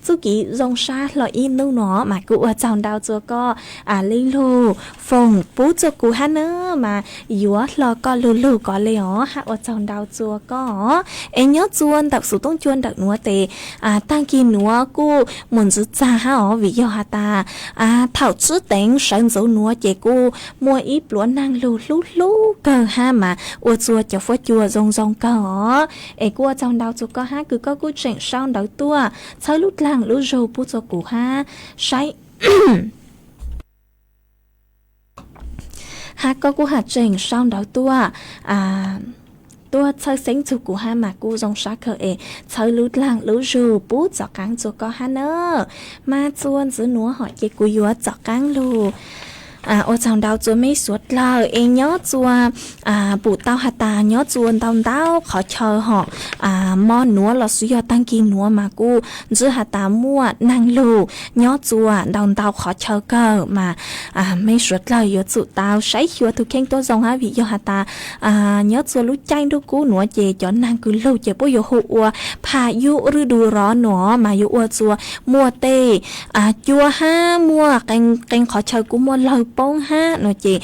txuj kev zoo sab hlo ib nub nuav mas kuj ua tsaug ntau txuas koj le lug foom pub txuas kuv hab na, mas yuav hlo koj lug lug ko le os. Hab ua tsaug ntau txuas koj os. Es nyob txuas ntawm xuv toob cua ntawm nuav tes taag kis nuav kuj mus ntxiv txag hab os, vim yog has tas thaum tsib teev sawv ntxuv nuav ces kuj muaj ib pluav naag lug hlub hlub kawg hab mas ua txuas cov fuab cua zoo zoo kawg os. Es kuj ua tsaug ntau txuas koj hab kws koj kuj tseem sau ntawv tuaj txhawb lub dlaag lub zug pub txuas kuv hab saib hab koj kuj has tseem sau ntawv tuaj tuaj txhawj xeeb txug kuv hab mas kuj zoo sab kawg es txhawb lub dlaag lub zug pub txuas qaab txuas koj hab na. Mas txuas ntxiv nuav hom ces kuv yuav txuas qaab lug ua tsaug ntau txuas mej suav dlawg es nyob txuas pum tau has tas nyob txuas ntau ntau qhov chaw hom, mo nuav los sis yog taag kis nuav mas kuj ntxiv has tas muaj naag lug nyob txuas ntau ntau qhov chaw kawg mas mej suav dlawg yuav tsum tau saib xyuas tug kheej tuaj zoo hab vim yog has tas nyob txuas lub caij nruab kub nuav ces cov naag kws lug ces puab yuav hu ua phas yub rwb du rov nuav mas yuav ua txuas muaj tej cua hab muaj qee qhov chaw kuj muaj lawg poob hab no ces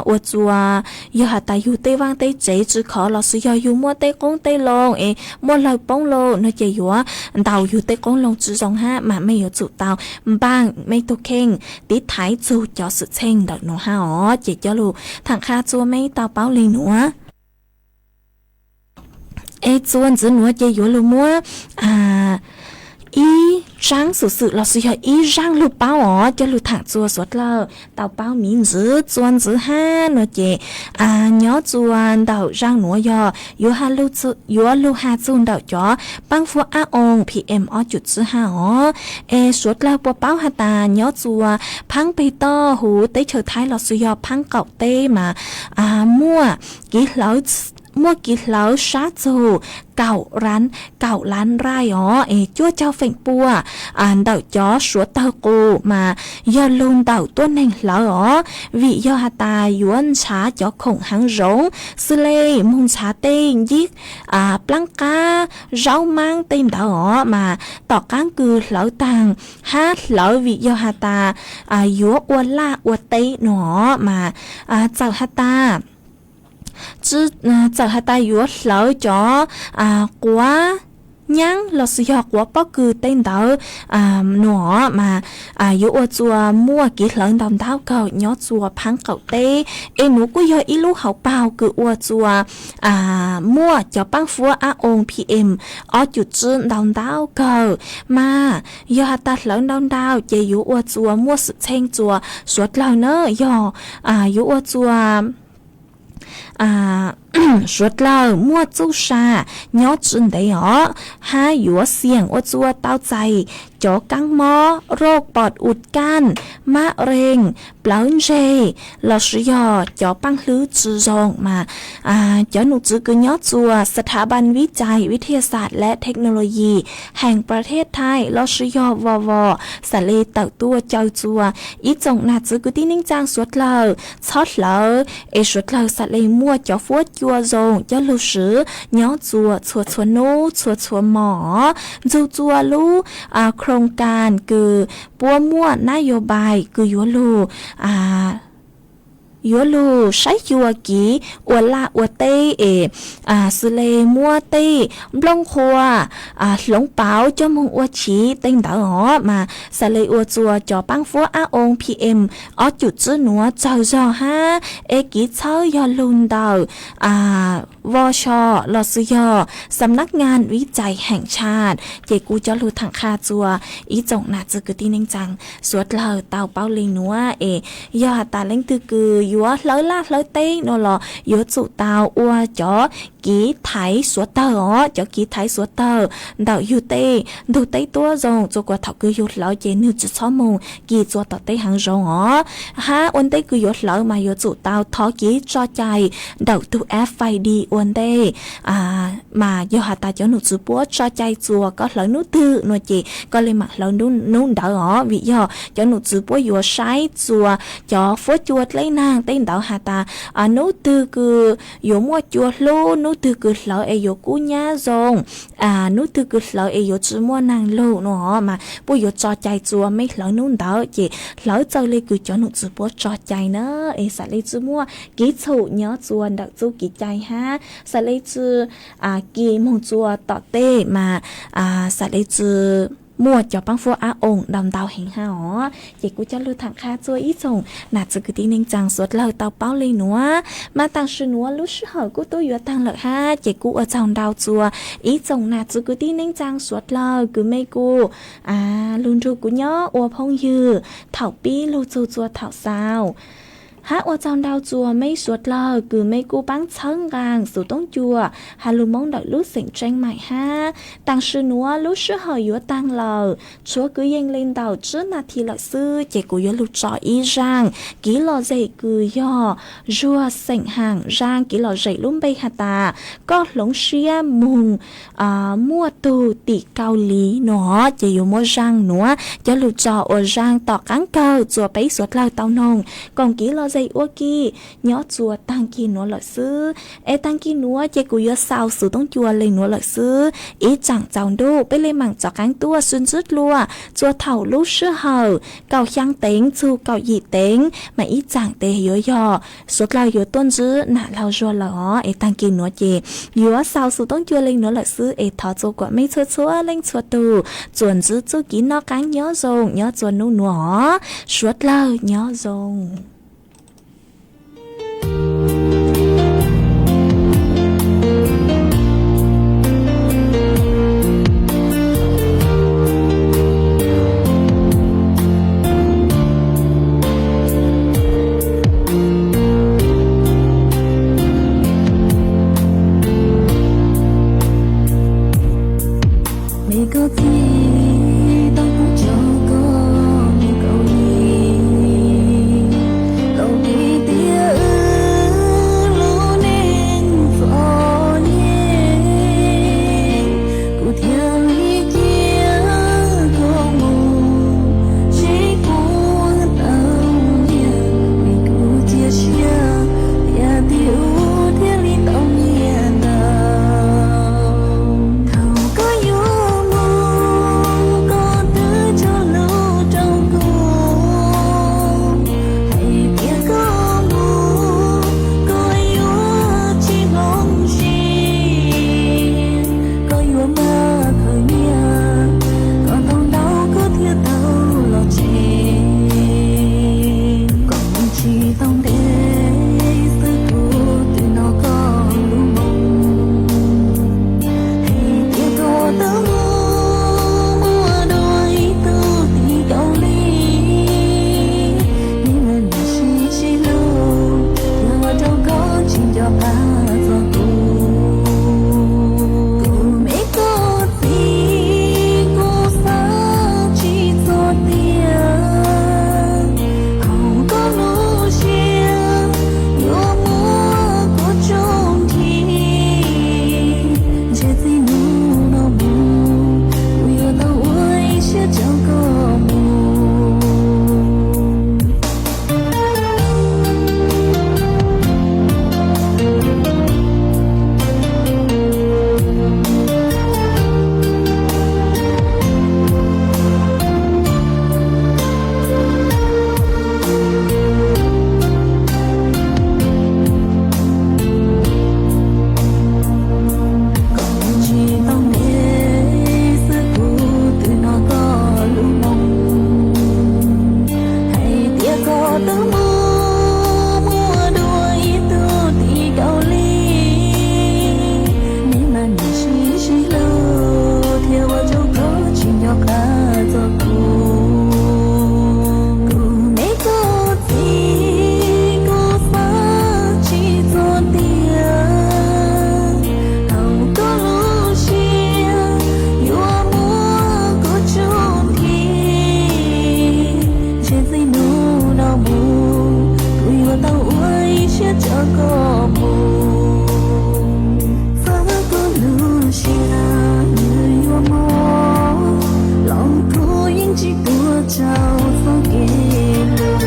ua txuas yog has tas yug tej vaaj tej tsev tsi khov lossis yog yug muaj tej qoob tej loo es muaj lawg poob lawm no ces yuav ntaus yug tej qoob loo tsi zoo hab mas mej yuav tsum tau npaaj mej tug kheej tiv thaiv txug cov xwm txheej ntawm nuav hab os. Ces cov lug thaam qha txua mej tau paub le nuav. Es txua ntxiv nuav ces yuav lug muab ib tsaab xwm txheej lossis yog ib zaaj lug paub os. Cov lug thaam txua suav dlawg tau paub miv ntxiv. Txua ntxiv hab nuav ces nyob txua ntawm zaaj nuav yog yuav lug has txug ntawm cov paab fuab ab oo PM ob cum tsib hab os. Es suav dlawg puas paub has tas nyob txua phaab peg toj huv teb chaws Thaib lossis yog phaab qaum teb mas muaj kiv hlawv muaj kiv hlawv sab txug kaum lab nraij os, es cuaj caug feem pua ntawm cov suav tawg qus mas yog lug ntawm tuab neeg hlawv os, vim yog has tas yuav ntshav cov khoom haav zoov xws le moog ntshav tej ncib plaab qab zaub maab tej ntawd os mas tom qaab kws hlawv taag hab hlawv vim yog has tas yuav ua laj ua teb no mas txawm has tas txawm has tas yuav hlawv cov quav nyaab lossis yog quav pob kws tej ntawd no mas yuav ua txuas muaj kiv hlawv ntau ntau kawg nyob txua phaab qaum teb. Es nuav kuj yog ib lub hauv paug kws ua txuas muaj cov paab fuab ab oo PM ob cum tsib ntau ntau kawg mas yog has tas hlawv ntau ntau ces yuav ua txuas muaj xwm txheej txua suav dlawg na yog yuav ua txuas suav dlawg muaj txuj sa nyob tsi ntev os, hab yuav xiam ua txuas tau txais cov kaab mob roj pom ua kaaj, mab reeg, plawv ntseg lossis yog cov paaj hlwb tsi zoo mas cov nom tswv kws nyob txua สถาบันวิจัยวิทยาศาสตร์และเทคโนโลยีแห่งประเทศไทย lossis yog vos vos xam le tawm tuaj caw txua ib tsoom nam txwv kwv tij neej tsaa suav dlawg txhob hlawv es suav dlawg xam le muaj cov fuab cua zoo coj lug swv nyob txua txhua txhua nub txhua txhua mos. Nrug txua lub โครงการ kws puab muaj นโยบาย kws yuav lug yuav lug saib xyuas kiv ua laj ua teb es xws le muab tej nplooj qhuav hloov pauv coj moog ua chiv tej ntawd os mas xam le ua txua cov paab fuab ab oo PM ob cum tsib nuav tsaug zog hab es kiv txhawb yog lug ntawm vos so lossis yog สำนักงานวิจัยแห่งชาติ ces kuv cov lug thaam qha txua ib tsoom nam txwv kwv tij neej tsaa suav dlawg tau paub le nuav es yog has tas leej twg kws yuav hlawv laj hlawv teb no los yuav tsum tau ua cov kiv thaiv suav tawg os. Cov kiv thaiv suav tawg ntawm yug tej ntug teb tuab zoo txua kuas thaum kws yug hlawv ces nwg tsi txhob moog kis txua tom teb haav zoov os. Hab ua ntej kws yuav hlawv mas yuav tsum tau thov kiv tso cai ntawm tug FID ua ntej mas yog has tas cov nom tswv puab tso cai txua koj hlawv nub twg no ces koj le maam hlawv nub ntawd os, vim yog cov nom tswv puab yuav saib txua cov fuab cua dleb naag tej ntawd has tas nub twg kws yuav muaj cua hlub, nub twg kws hlawv es yuav kub nyab zoo, nub twg kws hlawv es yuav tsi muaj naag lug no mas puab yuav tso cai txua mej hlawv nub ntawd ces hlawv txawg le kws cov nom tswv puab tso cai na es xam le tsi muaj kiv txhum nyob txua ntawm txuj kiv cai hab xam le tsi kis moog txua tom tej mas xam le tsi muaj cov paab fuab ab oo ntau ntau heev hab os. Ces kuv cov lug thaam qha txua ib tsoom nam txwv kwv tij neej tsaa suav dlawg tau paub le nuav mas taam sim nuav lub sij hawm kuj tub yuav taag lawm hab ces kuj ua tsaug ntau txua ib tsoom nam txwv kwv tij neej tsaa suav dlawg kws mej kuj lug nrug kuv nyob ua phooj ywg thaum pib lug txug txua thaum xaus hab ua tsaug ntau txua mej suav dlawg kws mej kuj paab txhawb nqaa xuv toob cua has lug Moob ntawm lub xeem Tseeb Maim hab taam sim nuav lub sij hawm yuav taag lawm, tshuav kwv yees le ntawm tsib nas this lawm xwb ces kuv yuav lug tso ib zaaj kiv lom zem kws yog zuag xeem haam zaaj kiv lom zem lub npe has tas koj hloov siab moog muaj tug tim Kaus Lim no ces yuav muaj zaaj nuav coj lug tso ua zaaj tom qaab kawg txua peb suav dlawg tau noog koom kiv lom tej uab kij nyob txua taag kig nuav lawm xwb. Es taag kig nuav ces kuv yuav xaus xov tooj cua le nuav lawm xwb. Ib tsaam tsaus ntuj peb le maam rov qaab tuaj sib ntsib dlua txua thaum lub sij hawm kaum xyaa teev txug kaum yim teev mas ib tsaam tes yuav yog suav dlawg yuav tuaj ntsib nam laug zuag lawm os. Es taag kig nuav ces yuav xaus xov tooj cua le nuav lawm xwb. Es thov txua kuas mej txhua txhua leej txhua tug txuas ntsib txuj kev noj qaab nyob zoo nyob txua nub nuav os. Suav dlawg nyob zoo. Mej koj txiv tau kuv tso koj mus kaum li, tau li tias wb lub neej txom nyem, kuv thiaj li cia koj mus sib puag tau nyiaj, vim kuv cia siab tias tib ub thiaj li tau nyiaj ntau. Thaum koj yuav mus, koj twb tso lus rau kuv, hais tias koj mus, koj yuav tsis hloov siab, koj yuav npaj khaws nyiaj, koj tau ntau koj thiaj tau los tsev. Koj mus tsis tau ntev xwb kuv twb hnov koj lub moo, hais tias koj twb mus muaj dua ib tug txiv Kaus Lim, neb mas niam sib sib hlub, yog ua rau koj tsis nco qab txog kuv. Kuv me koj txiv, kuv xav tsis txog tias thaum koj lub siab yuav muab kuv tso nthi, ntshe txij hnub no mus kuv yuav tau ua ib siab coj koj mus. Koj tsis tau ntev xwb kuv twb hnov koj lub moo, hais tias koj twb mus muaj dua ib tug txiv Kaus Lim, neb mas niam sib sib hlub, thiaj ua rau koj tsis nco qab txog kuv. Kuv me koj txiv, kuv xav tsis txog tias thaum koj lub siab yuav muab kuv tso nthi, ntshe txij hnub no mus kuv yuav tau ua ib siab coj koj mus. Txawm koj lub siab nws yuav mob los kuv yeej tsis tuav tsaug txoj kev hlub.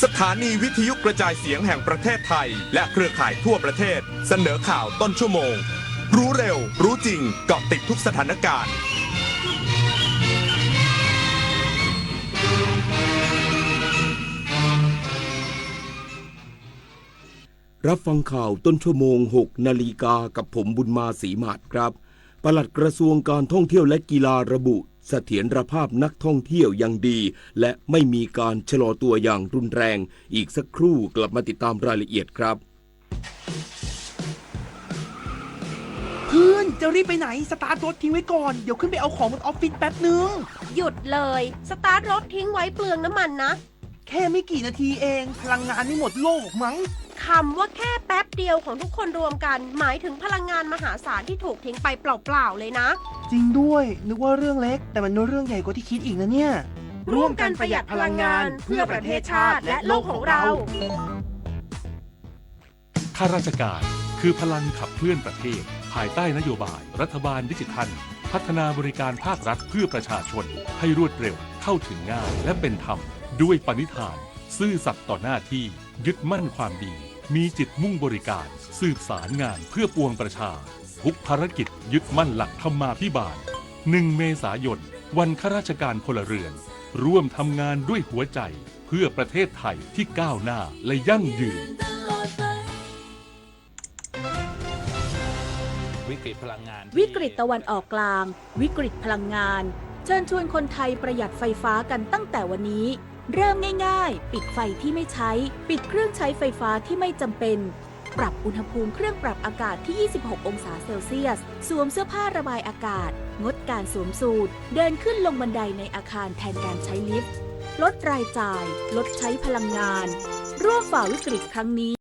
สถานีวิทยุกระจายเสียงแห่งประเทศไทยและเครือข่ายทั่วประเทศ เสนอข่าวต้นชั่วโมง รู้เร็ว รู้จริง เกาะติดทุกสถานการณ์ รับฟังข่าวต้นชั่วโมง หกนาฬิกา กับผม บุญมา ศรีหมาด ครับ ปลัดกระทรวงการท่องเที่ยวและกีฬาระบุ เสถียรภาพนักท่องเที่ยวยังดี และไม่มีการชะลอตัวอย่างรุนแรง อีกสักครู่กลับมาติดตามรายละเอียดครับ พื้น จะรีบไปไหน สตาร์ทรถทิ้งไว้ก่อน เดี๋ยวขึ้นไปเอาของบนออฟฟิศแป๊บนึง หยุดเลย สตาร์ทรถทิ้งไว้เปลืองน้ำมันนะ แค่ไม่กี่นาทีเอง พลังงานไม่หมดโลกหรอกมั้ง คำว่าแค่แป๊บเดียวของทุกคนรวมกัน หมายถึงพลังงานมหาศาลที่ถูกทิ้งไปเปล่าๆเลยนะ จริงด้วย นึกว่าเรื่องเล็ก แต่มันเป็นเรื่องใหญ่กว่าที่คิดอีกนะเนี่ย ร่วมกันประหยัดพลังงาน เพื่อประเทศชาติและโลกของเรา ข้าราชการคือพลังขับเคลื่อนประเทศ ภายใต้นโยบายรัฐบาลดิจิทัล พัฒนาบริการภาครัฐเพื่อประชาชนให้รวดเร็ว เข้าถึงง่าย และเป็นธรรม ด้วยปณิธาน ซื่อสัตย์ต่อหน้าที่ ยึดมั่นความดี มีจิตมุ่งบริการ สืบสารงานเพื่อปวงประชา ทุกภารกิจยึดมั่นหลักธรรมาภิบาล หนึ่ง เมษายน วันข้าราชการพลเรือน ร่วมทำงานด้วยหัวใจ เพื่อประเทศไทยที่ก้าวหน้าและยั่งยืน วิกฤตตะวันออกกลาง วิกฤตพลังงาน เชิญชวนคนไทยประหยัดไฟฟ้ากันตั้งแต่วันนี้ เริ่มง่ายๆ ปิดไฟที่ไม่ใช้ ปิดเครื่องใช้ไฟฟ้าที่ไม่จำเป็น ปรับอุณหภูมิเครื่องปรับอากาศที่ ยี่สิบหก องศาเซลเซียส สวมเสื้อผ้าระบายอากาศ งดการสวมสูท เดินขึ้นลงบันไดในอาคารแทนการใช้ลิฟต์ ลดรายจ่าย ลดใช้พลังงาน ร่วมฝ่าวิกฤตครั้งนี้